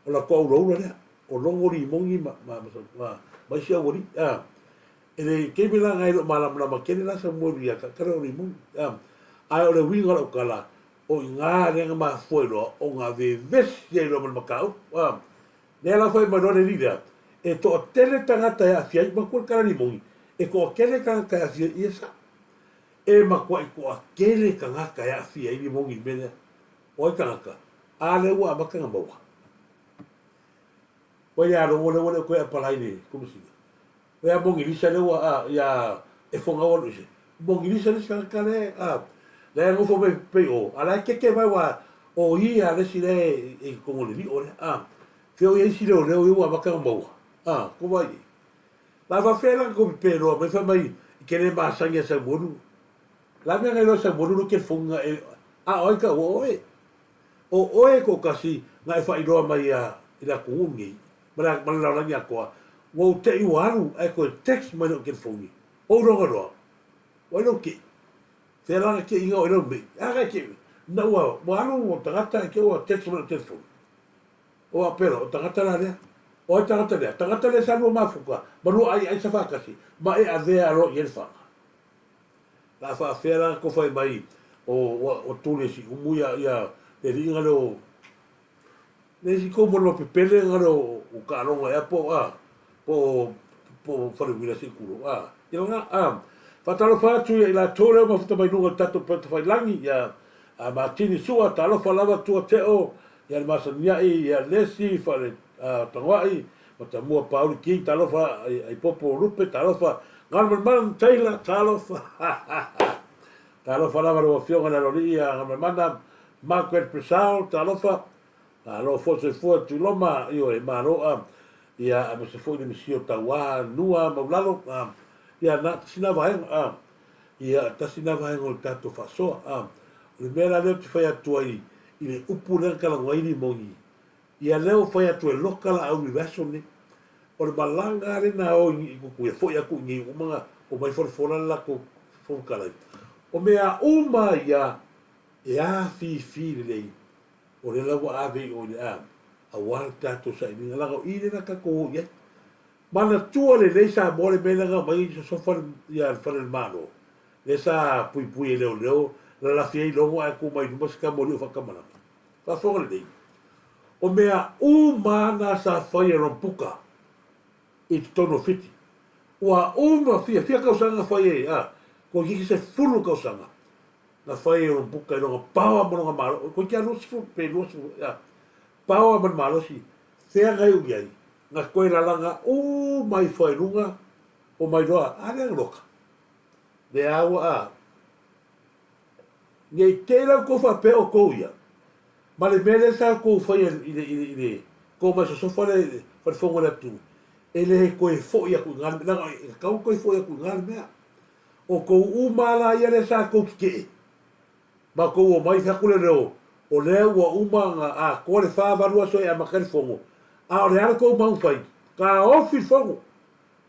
o latou aulaula lea, o logo limoni ma, ma, ma, ma, ma isi aualii, a. E le taimi la na e le o malamalama tele la Samuelu ia tala o limoni, a. Ae o le uiga o lau tala, o i na lea na mafua ai loa ona vevesi ai loa ma le mataupu, a. Lea la fai mai loa le alii lea, e toatele tagata e aafia ai, matua le tala limoni, e toatele tagata e aafia ai, ia sao. E matuai toatele tagata e aafia ai limoni i le mea lea. O ai tagata? A lea ua amata ona maua. Ua ia logo lea ua le o toe apalai i le Komesina. Ua ia Mogilisa lea ua a ia e foga ua alu ese. Mogilisa le isi tagata lea a lea e nofo mai pei o a la e keke mai ua o ia le isi lea e i totonu o le lio lea a. Fea o i ai isi leoleo ia ua amata ona maua a ko vai. La faafefea la na tou pepe loa mai fai mai i te le masani a Samuelu. La mea na iloa e Samuelu lou telefoni na e a o ai taua o oe. O oe toatasi na e faailoa mai ia i le atunuu lenei ma le ma le lalolagi atoa ua ou te'i ua alu ae toe text mai lou telefoni. Ou iloga loa o ai lou te'i? Fea la na te'i ina o ai lau me'i? A na e te'i ina ua ua alu ua tagata ae te i ua text mai lou telefoni. O Apelo, o tagata la lea. O ai tagata lea? Tagata lea sa lua mafuta ma lua ai aisa faatasi ma e avea aloa i ai le faga. La faafea la na tofa ai mai o ua tuli e Siumu ia ia le alii na o le isi kou moana pepele na o taaloga ea po a po o Faleuila se i tulou a ia na a faatalofa atu ia i latou lea ua mafuta mai luga o le tatou upega tafailagi ia a Matini Sua talofa lava Tua Teo ia le Masaniai ia Lesi Fale Tagoai Matamua Pauli King talofa Aipopo Lupe talofa Galumalemana Taylor talofa talofa lava lau afioga i le Aloalii ia Galumalemana Margaret Purcell talofa malo foi soifua Tuiloma ioe malo a ia aemaise foi le misi o Tauā Nua Maulalo a ia na tasi na vaega a ia tasi na vaega o le tatou faasoa a o le mea la lea ou te fai atu ai i le upu lea na talanoa ai Limoni Ia lea ua fai atu e loka la au i le aso lenei. O le malaga lava lena o i Tutuila, foi atu i inei uma na omai folafola le latou Fofoga Fetalai. O mea uma ia e afifi lelei, o lea la ua ave i o i le a, aua le tatou sailiga, leaga o i lea na tatou o i ai. Manatua lelei Samoa le mea lea na aumai ai sosofa le fale o le Malo, lea sa puipui e leoleo, lalafi ai logo ae tu mai luma se tama o faatamalama. Faafofoga lelei, o mea uma na sa fai e Rompuka i totonu o Fiti, ua uma fia, fia tausaga na fai ai, a, toeitiiti 10 tausaga na fai e Rompuka i lona paoa ma lona malo, toeitiiti lava 20 pe 20, a, paoa ma le malosi, fea na iu i ai, na toe lalaga uma ifo ai luga o Mailoa, a lea na loka, lea ua, a, Nei te i la outou faapea o tou ia, ma le mea lea sa outou faia i le, i le, i le tou mai sosofa le fale fono a le atunuu, e le toe foi atu i ina le mea, leaga e tatau ona toe foi atu i ina le mea. O tou uma lava la ia lea sa outou tetee, ma outou omai fai atu lea o lea ua uma ona atoa le 48 aso e amata ai le fono, a o le a le tou mau fai? Taofi le fono.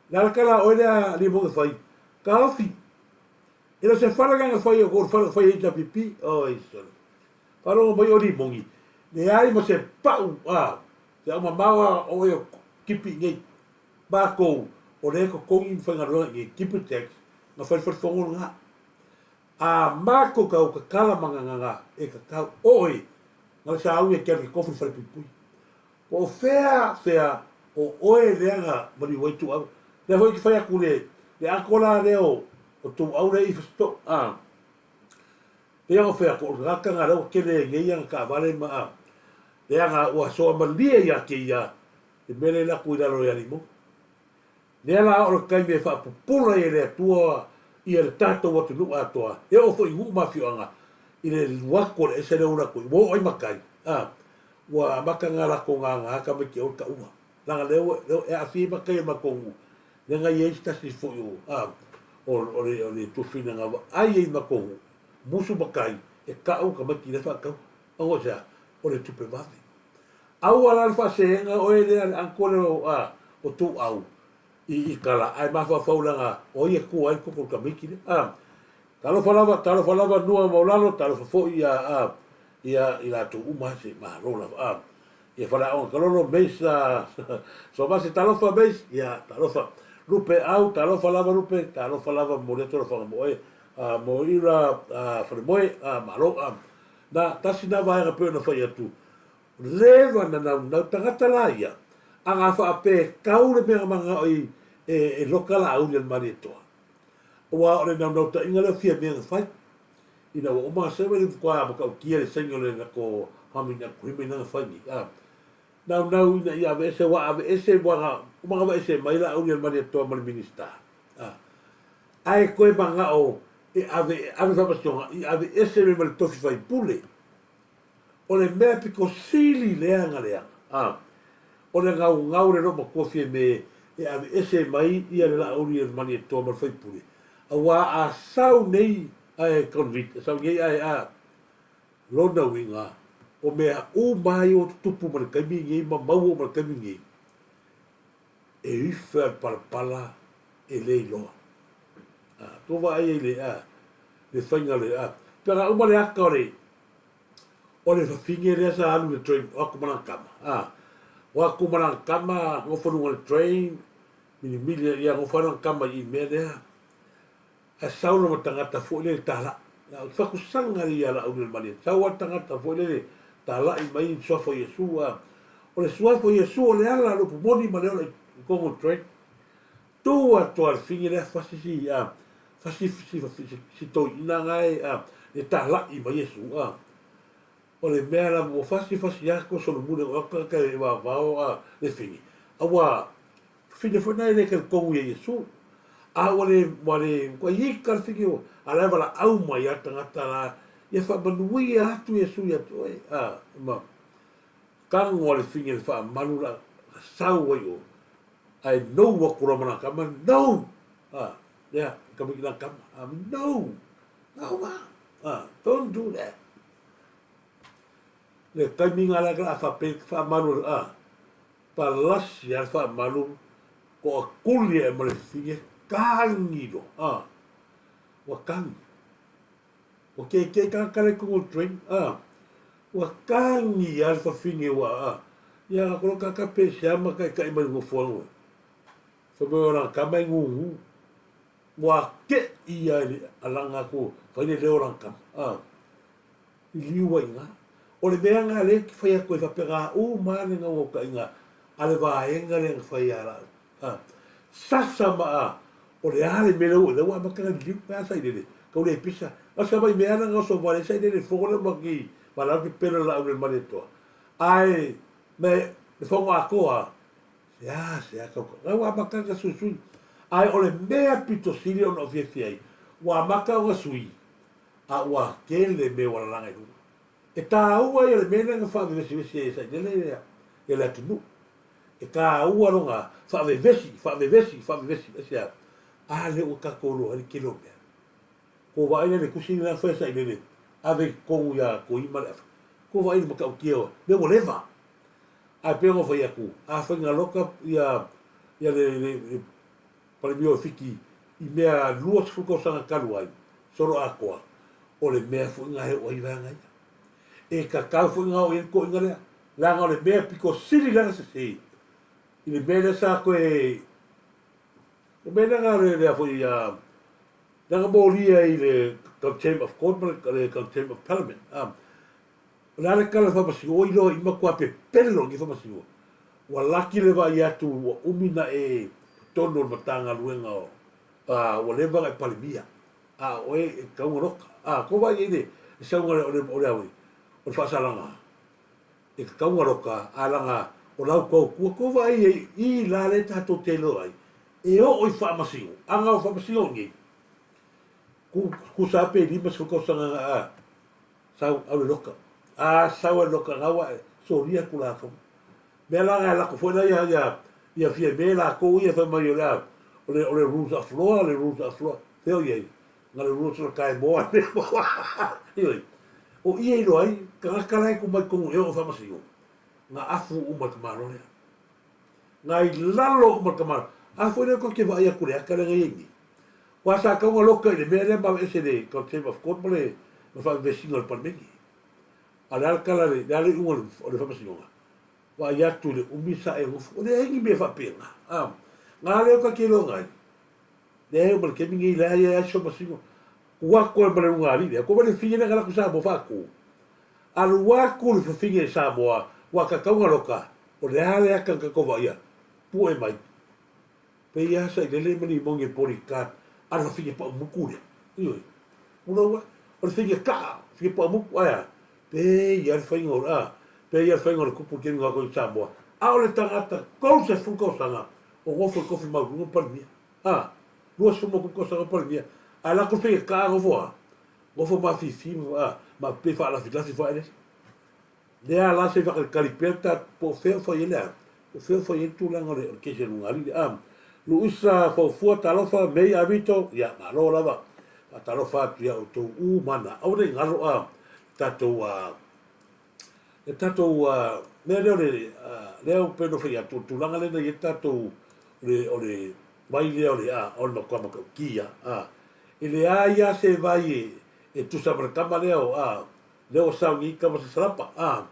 Le a le tala a oe lea Limone fai? Taofi. E le o se fale lea na fai o le fale na fai e HRPP. Oi sole. Faalogo mai o Limoni, leai ma se pau a te au mamao a o oe o tipi i nei. Matou, o lea e totogi ma faigaluega i nei, tipi tax, na fai le fale fono lena. A matou tau tatala ma gagana e tatau oe na le sauni e te alu e tofi le fale puipui. Po o fea fea o oe lea na maliu ai Tuuau. Lea foi ou te fai atu le le uncle la lea o o Tuuau lea i Fasitoo a. Pei ona fai atu o le tagata na lea ua tele ai nei ana taavale ma a. Leaga ua soa malie ia te ia le mea lea e alu atu i lalo ia Limoni. Lea la oo le taimi e faapupula ai e le Atua ia le tatou atunuu atoa, e oo foi i nuu ma afioaga, i le alu atu o le ese lea ua alu atu ai, ua oo ai matai, a, ua amata ona latou gagā tamaiti e o le taua. Leaga lea ua, lea e aafia ai matai o le matou nuu, lea na i ai se tasi foi o, a, o, o le, o le tuafafine na vaai ai i le matou nuu, musu matai e tau tamaiti la e faatau. Ona o se a? O le tupe vave. Aua la le faaseega oe lea le uncle lea o a o Tuuau i i tala ae mafaufau leaga o ai e tua ai le koko o le tamaiti lea a. Talofa lava talofa lava Nua Maulalo talofa foi ia a ia i latou uma se malo lava a. Ia Faleaoga Kalolo Mace a Somase talofa Mace ia talofa Lupe Au talofa lava Lupe talofa lava momoli atu alofaga mo oe a Moira a Falemoe a malo a. Na tasi na vaega pei ona fai atu Leva na naunau tagata la ia, a nga faapea e kau le mea na manao i e loka laauli a le Malietoa. Aua o le naunautaiga lea o fia mea na fai. Ina ua uma na sewe le matua matautia le saini o le lako Famina kuhime na fai a. Naunau ina ia aveese ua aveese ua na uma na aveese mai Laauli o le Malietoa ma le Minista a. Ae koe manao e ave e ave faamasinoga i aveese mai ma le tofi faipule. O le mea pito sili leaga leaga a. O le gaugau le loomatua Fiame e aveese mai ia le Laauli o le Malietoa ma le faipule auā a sau nei ae convict sau nei ae a. Lona uiga, o mea uma ai o tutupu ma le taimi lenei ma maua uma i le taimi lenei, e ife a le palapala e le iloa. A, tou vaai ai le, a, le faiga le, a, pe ana uma le ata o le, o le fafine lea sa alu i le train, o atu ma lana tama, a, o atu ma lana tama, nofo i luga o le train, milimili, ia nofo lava lana tama i i le mea lea, Ae sau lava tagata foi lele tala'i. Na o le fatusaga lea ia Laaulialemalietoa. Sau lava tagata foi lele tala'i mai i le suafa o Iesu. A o le suafa o Iesu o le ala o le upu moni ma le ola i totonu o le train. Tu atu lava le fine lea fasi si a fasi si si toeaina na e a le tala'i mai Iesu a. O le mea lava ua fasi fasi atu solomuli o atu tagata e vavao a le fine. A ua Fine foi na e le talitonu ia Iesu. A ua le, ua le, ua ika le fine ua, a la e valaau mai a le tagata la, ia faamanuia atu Iesu ia te oe. A, ma tago a le fine le faamalu la sau ai o, ae nou atu loa ma lana tama, nou! A, lea, tamaiti lana tama, a, nou! Nou ma! A, don't do that. Le taimi nga la a fape, faamalu, a, Palasi a le faamalu toatuli ae ma le fafine tagi loa a ua tagi ua keikei tagata la i totonu o le train a ua tagi a le fafine ua a ia ko lo tata pe sea ma taitai mai le nofoaga fai mai o lana tama e gugu ua te'i ia i le alaga atu fai le leo o lana tama a i liu ai ina. O le mea lena lea e te fai atu ai faapena uma lava le naunautaiga a le vaega lea na fai ia lau. A, sasa ma a, o le a le mea lea ua i ai, ua amata ona liliu, pe a sailele, tau le pisa. Na o se mea lena na oso vale ai sailele i le fono lea ma ki, ma lau pepelo laau le Malietoa. Ae, me, le fono atoa, sea, sea, tau, na ua amata ona suisui. Ae o le mea pito sili ona ou fiafia ai, ua amata ona sui, a ua tele mea ua lalaga i luga. E tāua ia le mea lea na faavevesivesi ai e Sailele ia ia le atunuu. E tāua lona faavevesi, faavevesi, faavevesi. Aisea? A lea ua tatou iloa ai le tele o mea. Ua vaai la i le tusi lea na fai e Sailele, ave i totonu ia Toi ma Leafa. Ua vaai i le matautia o mea ua leva. Ae pei ona fai atu, afai na loka ia ia le, le, le Palemia o Fiti i mea 20 tausaga talu ai, solo atoa, o le mea foi na e oo ai vaega ia. E tatau foi na oo i ai le toeaina lea, leaga o le mea pito sili lea na sese i le mea lea sa toe, le mea lea na lea foi lea na molia i le Contempt of Court ma le Contempt of Parliament. O le a le tala i le faamasino, ua iloa i matua pepelo lenei faamasino. Ua laki le vaai atu ua umi na e totonu o le Matagaluega o, a, ua leva ona e Palemia, a o oe e tatau ona loka. A, tou vaai i ai le sauga o le, o le a oi, o le faasalaga, e tatau ona loka, a laga o lau tautua, tou vaai i ai i la lea tatou te iloa ai, e oo i faamasino, a na o faamasino nei, ku, tusa lava pe 50 tausaga na, a, Sau au le loka. A sau e loka ngau ae solia Tulafono. Mea la nga e lako foi la ia ia ia Fiame lakou ia fai mai o le a o le o le rules of law le rules of law. Fea o iai? Nga le rules o le moa le moa. Ioe. O ia iloa ai tagata la e tu mai tonu e oo faamasino. Nga afu uma le tamaloa lea. Nga i lalo uma le tamaloa. A foi lea tou te vaai atu i le ata lea na iai nei. Aua sa tau na loka i le mea lea ma aveese le Contempt of Court ma le faavevesiga o le Palemene. A o le a le tala, le a le iuga o le Faamasinoga? Vaai atu i le umi sa e nofo. O leai ni mea faapena. A, na lea ta te iloa ai. Leai ma le taimi nei leai ai se faamasino. Tu atu ai ma le ulugalii lea. Ko le fafine lea na laku Samoa faatu. Alu atu le fafine i Samoa, ua tatau na loka, o le a le ata na tatou vaaia, pue mai. Pei a sailele ma limoni e bodyguard a le fafine pau muku lea. Ioe. Ula ua, o le fine kaa, fine pau muku, ae a? Pei lava le faiga o le, a, pei lava le faiga o le kupu i le taimi na o i Samoa, a o le tagata 30 tausaga o nofo i le tofi maualuluga ma Palemia. A, 20 ma ono tausaga o Palemia, ae latou le faigata nofo a, nofo mafifi ma, a, ma pei faalafilafi faaeleele. Lea la se i faatalitali pea ta po o fea o fai ai le a, po o fea o fai ai le tulaga o le kesi a Lugalii. A, Luisa Faufua, talofa, Mei Avito, ia, malo lava. Faatalofa atu ia outou uma na. Aua ne i galo a, tatou a, le tatou a, mea lea o le, a, lea pei ona fai atu, o le tulaga lea na i ai le tatou, o le, o le vai lea o le, a, o le matua matautia, a. E leai lava se vai e, e tusa ma le tama lea o, a, Lea ua sau nei tama sasalapa a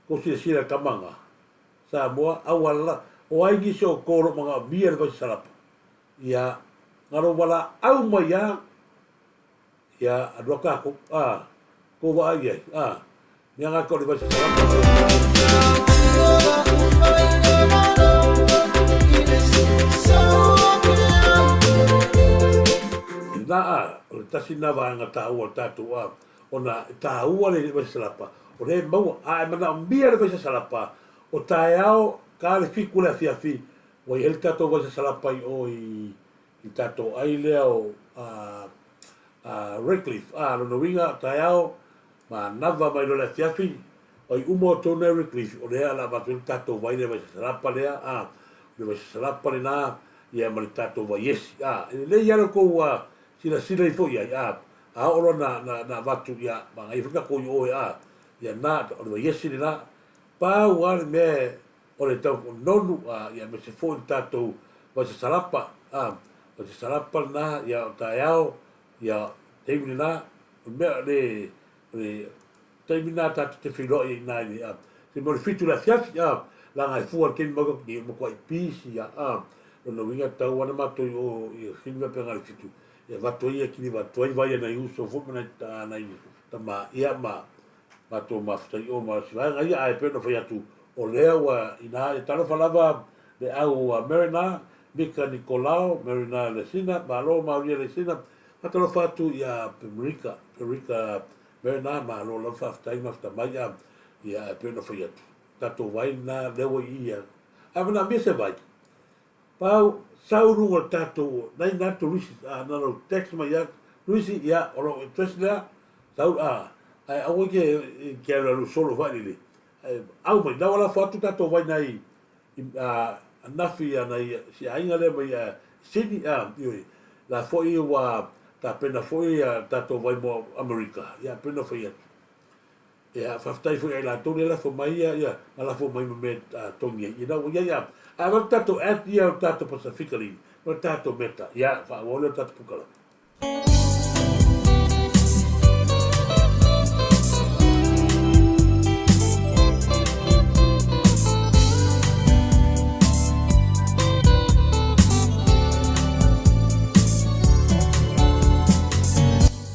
kou silasila i tama na Samoa aua la o ai nisi o outou o lo o manaomia le vai sasalapa ia na lou valaau mai a ia alu atu tatou a kou vaai i ai a mea na o le vai sasalapa. Ina a o le tasi lena vaega taua o le tatou a ona e tāua le vai sasalapa, o lea e maua, a e manaomia le vai sasalapa, o taeao ka le fiku le afiafi, ua i ai le tatou vai sasalapa i o i i tatou ai lea o a a Redcliffe, a lona uiga o taeao manava mai loa le afiafi, oi uma outou nei Redcliffe, o lea o le a avatu ai le tatou vai lea vai sasalapa lea, a o le vai sasalapa lena, ia ma le tatou vai esi, a e lelei lava lo outou silasila ifo i ai, a A oo loa na, na, na avatu, ia, manaia foi tatou i o e, a, ia na, o le vaiesi lena. Pau lava le mea o le tau nonu, a, ia aemaise foi le tatou vaisasalapa, a, vaisasalapa lena, ia o taeao, ia, taimi lena, o le mea, le, o le taimi lena tatou te feiloai ai i ina i le, a, se mea o le fitu i le afiafi, a, leaga e fua i le taimi matou te nei, o le matuai pisi lava, a, lona uiga e tatau lava ona matou i o i Sini faapena i le fitu, E avatu ai ia kiliva atu ai vai a nai uso foi ma nai nai tama ia ma matou mafuta i o ma si vaega ia ae pei ona fai atu o lea ua ina e talofa lava le au a Marina Mika Nikolao Marina Lesina malo Maria Lesina faatalofa atu ia Perika Perika Marina malo lava faafetai mafuta mai a ia ae pei ona fai atu tatou vai lena lea ua i ia ae manaomia se vai Pau, sau i luga o le tatou, na ina atu Luisi, a, na ona text mai ia Luisi, ia, o lou address lea, sau, a, ae aua e te, e te alualu solo foi lele, ae au mai, na ua lafo atu tatou vai nai, i, a, anafi ia nai si aiga lea mai a, Sydney, a, ioe, la foi ua tapena foi ia tatou vai mo Amerika, ia, pei ona fai atu. Ia, faafetai foi ia i latou lea lafo mai ia, ia, ma lafo mai ma mea a togi ai. Ina ua iai a, a avatu tatou app ia o tatou Pasifika Link, ma le tatou Meta, ia, faaauau lea o le tatou polokalame.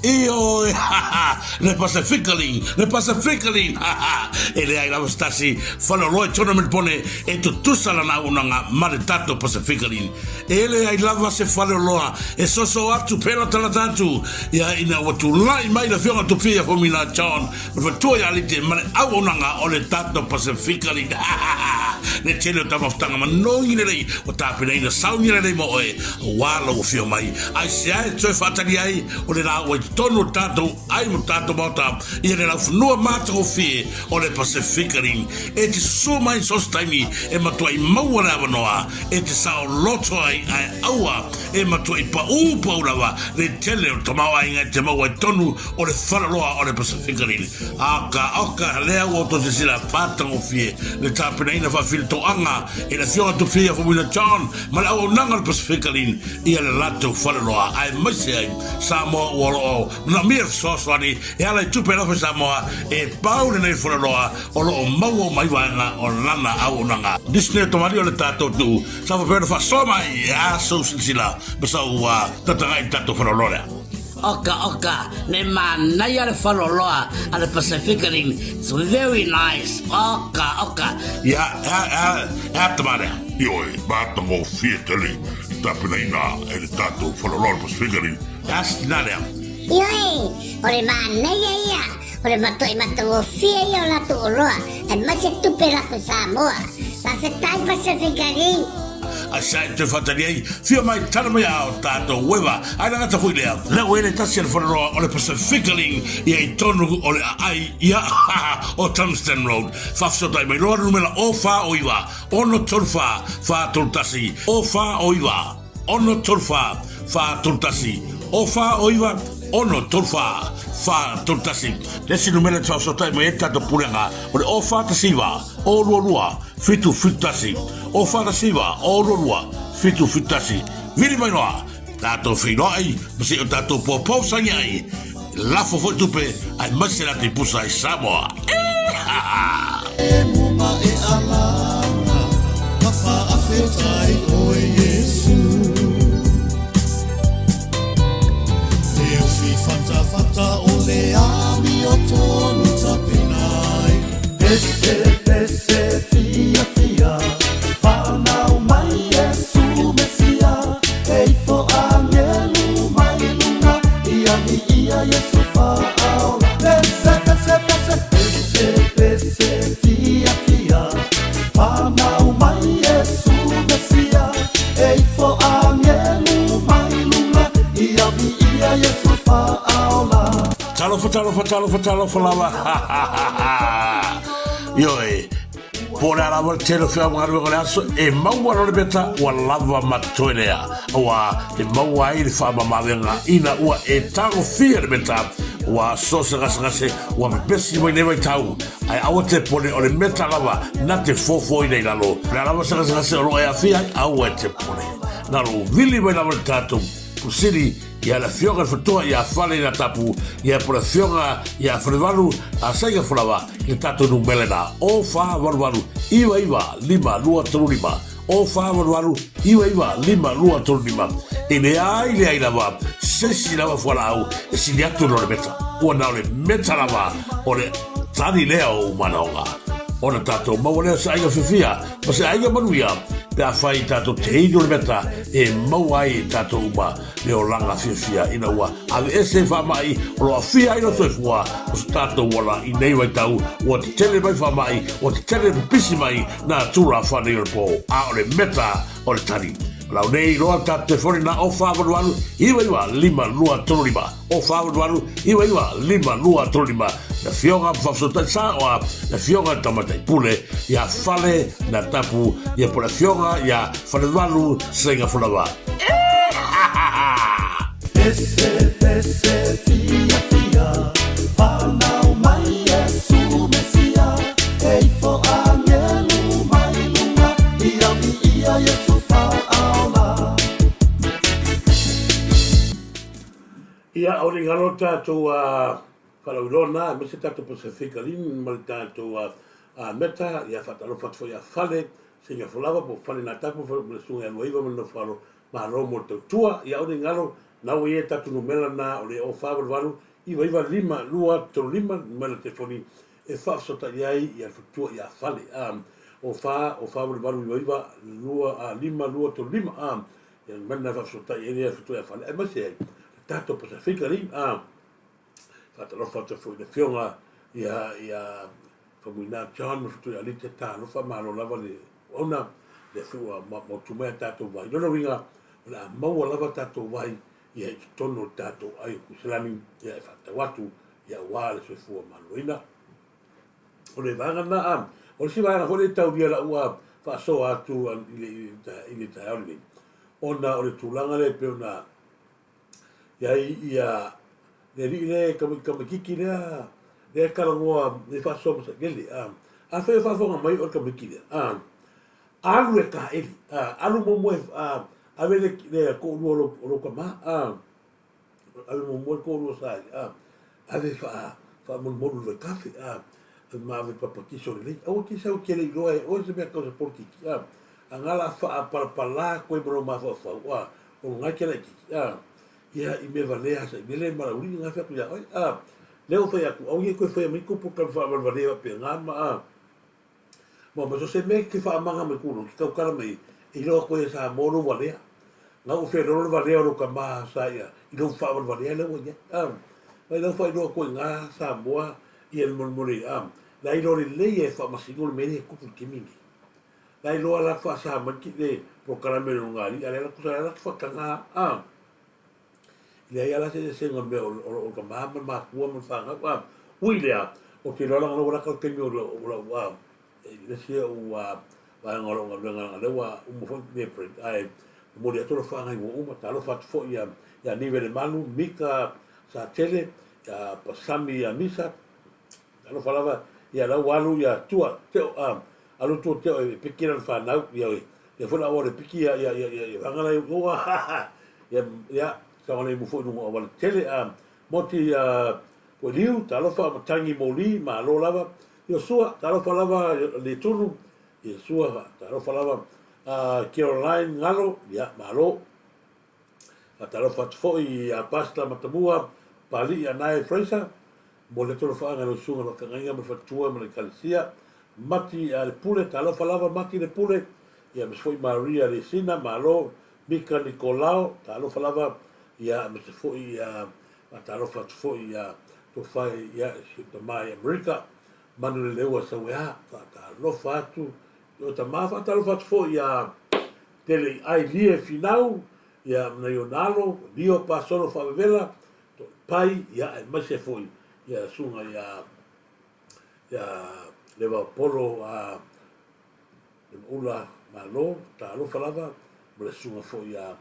Ioe, ha ha, le Pacifically, le Pacifically, ha ha, e leai lava se tasi faleoloa i tona Melbourne e tutusa lana auaunaga ma le tatou Pacifically. E leai lava se faleoloa e soso atu pela talata atu ia ina ua tulai mai le Afioga Tupia Fomina John ma le faletua ia Alite ma le auaunaga o le tatou Pacifically, ha ha ha, le tele o taumafataga manogi lelei ua tapenaina sauni lelei mo oe aua lou afio mai. Aisea e toe faatali ai? O le la ua i totonu o le tatou ai mo tatou maota ia le laufanua matagofie o le Pasefika Ring e te susua mai so se taimi e matuai maua le avanoa e te saoloto ai ae aua e matuai paū pau lava le tele o le tamaoaiga e te maua i totonu o le faleoloa o le Pasefika Ring. Aka oka lea ua outou silasila matagofie le tapenaina faafilitoaga e le Afioga Tupia Faumuina John ma le auaunaga o le Pasefika Ring ia le latou faleoloa aemaise ai Samoa ua o lo o manaomia le fesoasoani e ala i tupe alofa i Samoa e pau lenei faleoloa o lo o maua uma ai vaega o lana auaunaga. Disney o tamalii o le tatou nuu sa faapea ona faasoa mai e a sou silasila ma sau tataga'i i le tatou faleoloa lea. Oka oka, le manaia le faleoloa a le Pacific Rim, it's very nice, oka oka. Ia, e a, e a, e a tama lea? Ioe, matagofie tele i tapenaina e le tatou faleoloa o le Pacific Rim. E a se tina lea? Ioe, o le manaia ia. O le matuai matagofie ia o latou oloa aemaise tupe lafo i Samoa. Faafetai Pacific Alii. A sa e toe faatali ai, fia mai tala mai a o tatou ueva, ae le gata foi lea, lea ua i ai le tasi a le faleoloa o le Pacificaline ia i tonu o le aai ia o Tungsten Road. Faafesootai mai loa le numera 049 634 431 049 634 431 049 634 431. Le isi numera e te faafesootai mai ai le tatou pulega o le 049 022 771 049 022 771. Vili mai loa tatou feiloai ma se i o tatou poupou sangi ai lafo foi tupe aemaise la te pusa i Samoa. Talofa, talofa, talofa, talofa lava. Ioe, po o le a lava le tele o feaogaluega o le aso, e maua loa le meta ua lava ma totoe lea. Aua e maua ai le faamamaavega ina ua e tagofia le meta, ua so se gasegase ua pepesi mai nei vaitau, ae aua te pone o le meta lava na te fofoina i lalo. O le a lava se gasegase o lo o e aafia ai, aua e te pone. Na lou vili mai lava le tatou Pusili ia le Afioga i le Fatoa ia Fale ina Tapu ia po le Afioga ia Falevalu a Saiga Folawa i le tatou numera lena o 488 99 5 2 3 5 o 488 99 5 2 3 5. E leai leai lava se isi lava fualaau e sili atu i lo le meta. Ua na o le meta lava o le tali lea o ou manaoga. Ona tatou maua lea o se aiga fiafia ma se aiga manuia pe afai tatou te inu le meta e maua ai e tatou uma le olaga fiafia ina ua aveese faamai o lo o aafia ai lou soifua o so tatou ola i nei vaitau ua tetele mai faamai, ua tetele pipisi mai nā tulafono nei o le po, a o le meta o le tali. O lau nei iloa tatou telefoni na o 488 99 5 2 3 5 o 488 99 5 2 3 5 le Afioga ma Faafesootai Saoa, le Afioga i le Tamaitai Pule ia Fale na Tapu ia po le Afioga ia Falevalu Seiga Folawa. Pese, pese, fia, fia, whanau mai Iesu Mesia, e ifo angelu mai lunga, ia viia Iesu whaaola. Ia, o le galo tatou a Falauiloa na, aemaise tatou Pasefika Lin ma le tatou a Meta, ia faatalofa atu foi ia Fale, Seiga Folava po o Fale Natapu ma le Susuga ia Luaiva ma le Nofo-alo Malo mo le tautua. Ia aua ne i galo, na ua i ai tatou numera na o le 0488 995 235, numera telefoni e faafesootai ai ia le faletua ia Fale. A, 04 0488 99 2 5 2 3 5. A, ia numera na e faafesootai ai le faletua ia Fale aemaise ai le tatou Pasefika Link. A, faatalofa atu foi i le Afioga ia ia Faumuina John ma Faletua ia Alite, talofa malo lava le auauna, lea foi ua mautu mai a tatou vai. Lona uiga, o le a maua lava tatou vai ia i totonu o le tatou ai o Kuiselani ia e faatatau atu ia aua le soifua maloloina. O le vaega lena, a o le isi vaega foi lea e taulia lau a faasoa atu i le, i le taeao lenei, ona o le tulaga lea e pei ona i ai ia le alii lea e tamaitiki lea lea e talanoa e faasoa ma Sailele a afai o faafofoga mai o le tamaiti lea a alu e taeli a alu muamua e a ave le le toalua o lou o lou tama a ave muamua le toalua sa ai a ave faa faamolimolu i le vaitafe a ma ave papatiso lelei aua te sau te le iloa e oe se mea tau se polokiki a a nga la faapalapala koe ma lou mafaufau a O lena e te laititi, a, ia i mea valea sa i mele ma laulii nga fai atu ia oe, a, lea ua fai atu, aua ne i toe faia mai kou polokalame faavalevalea faapena ma, a, ma ma so se mea e te faamaga mai kou loto, tautala mai e iloa atu ai e Samoa lou valea. Na ua felolo le valea o lou tama sa ia i lou faavalevalea lea ua i ai, a, mai lau faailoa atu ai i ina Samoa Ia le molemole, a, la iloa lelei e faamasino le mea lea e tupu i le taimi lenei. La iloa la faasa mai le polokalame a le Lugalii, a o lea la tusa la latou faataga, a. E leai lava la se eseesega o le mea o le tama ma le matua ma le fanau, a. Ui i lea, ou te iloa leaga o lea ua lata le taimi o lau, a, le isi au vaega o lau galuega leaga o lea ua uma foi le break, ae momoli atu alofaaga i ua uma. Talofa atu foi ia Nive Lemalu, Mika Satele, ia Pasami ia Misa, talofa lava ia la ua alu ia tua teo a alu tua teo e piki lana fanau ia ia foi la ua le piki ia ia ia ia ia la ua ia ia sa le mu foi lunga o wale tele a moti ia Liu, talofa matangi moli, malo lava. Iosua, talofa lava le tunu, Iosua, talofa lava Caroline Ngalo, ia malo. Faatalofa atu foi ia Pastor Matamua Papalii Anae Fraser, momoli atu alofaaga i lau susuga i le faafeagaiga ma le faletua ma le ekalesia. Mati le Pule, talofa lava Mati le Pule, ia aemaise foi Maria Lesina, malo. Mika Nikolao, talofa lava, ia aemaise foi ia faatalofa atu foi ia Tofae ia si ou tama i Amerika, Manuleleua Sauea, faatalofa atu i o tama, faatalofa atu foi ia Tele i ai lie finau, ia ma nai ona alo, Lio Pasolo Faavevela, Toipai, ia aemaise foi ia susuga ia ia Levaopolo a Lemaula Malo, talofa lava ma le susuga foi ia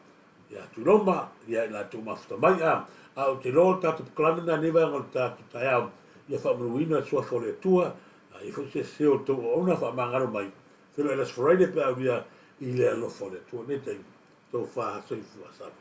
ia Tuiloma, ia i latou mafuta mai. A, a ou te iloa o le tatou polokalame lena i lenei vaega o le tatou taeao, ia faamanuina le suafa o le Atua, a i ai foi se sese o le tou auauna, faamagalo mai. Feiloai i le Aso Faraile pe a aulia i le alofa o le Atua. Nei taimi, tofa soifua Samoa.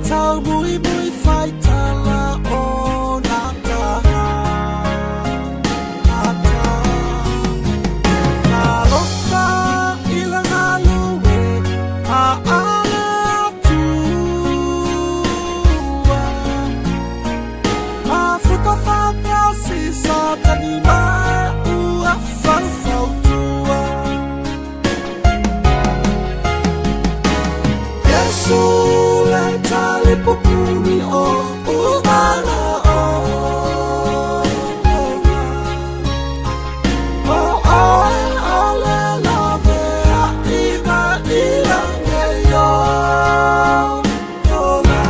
Tau mui mui whaitala o nā taha. Talofa i le galue a ale atua. Mafuta whakasi sa tani ma ua faufautua. Yesu le talipupuni o umana o. O oe o le lawe a i ma ilange yo. Ola.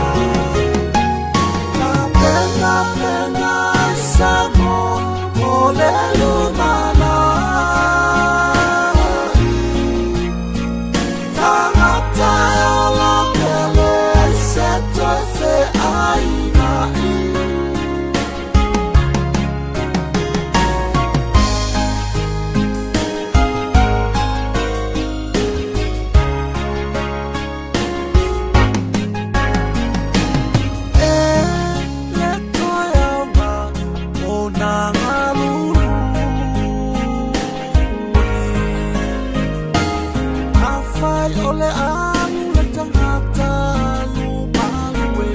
Ka pena pena i sa mo o le lumana. Tangata e ola pele ai se toe fe aina i. E le toe auma o nā ngalulu. A whai o le alu le tangata lu malue.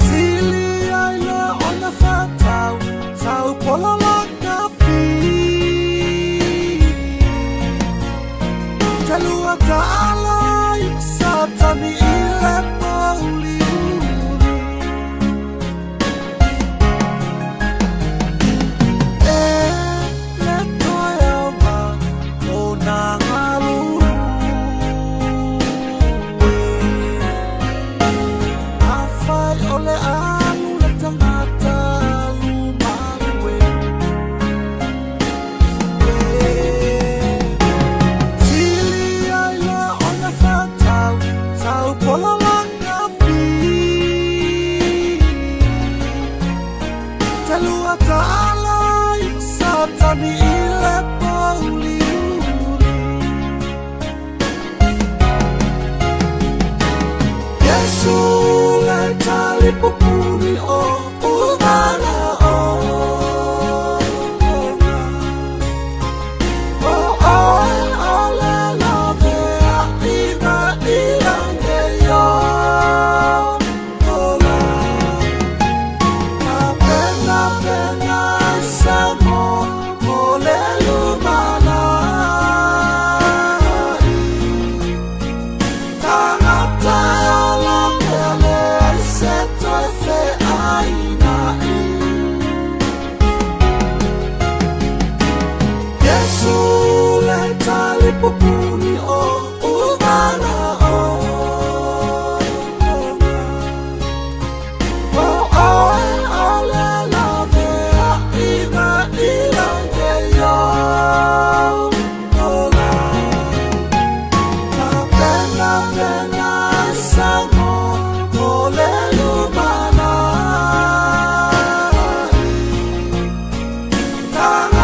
Sili ai le ona whatau, tau pola la kapi. Te lua ta'ala i satani i le mauli uli. E le toe auma o nā ngalulu. A whai o le alu le tangata lu malue. Sili ai le ona whatau, tau pola la kapi. Te lua ta'ala i satani i le mauli uli. Yesu le talipupuni o umana o. O oe o le lawe a i ma ilange yo. Ola. Ka pena pena i sa mo o le lumana. Tangata e ola pele ai se toe fe aina i. Yesu le talipupuni o umana o. O oe o le lawe a i ma ilange yo. Ola. Ka pena pena i sa mo o le lumana. Tangata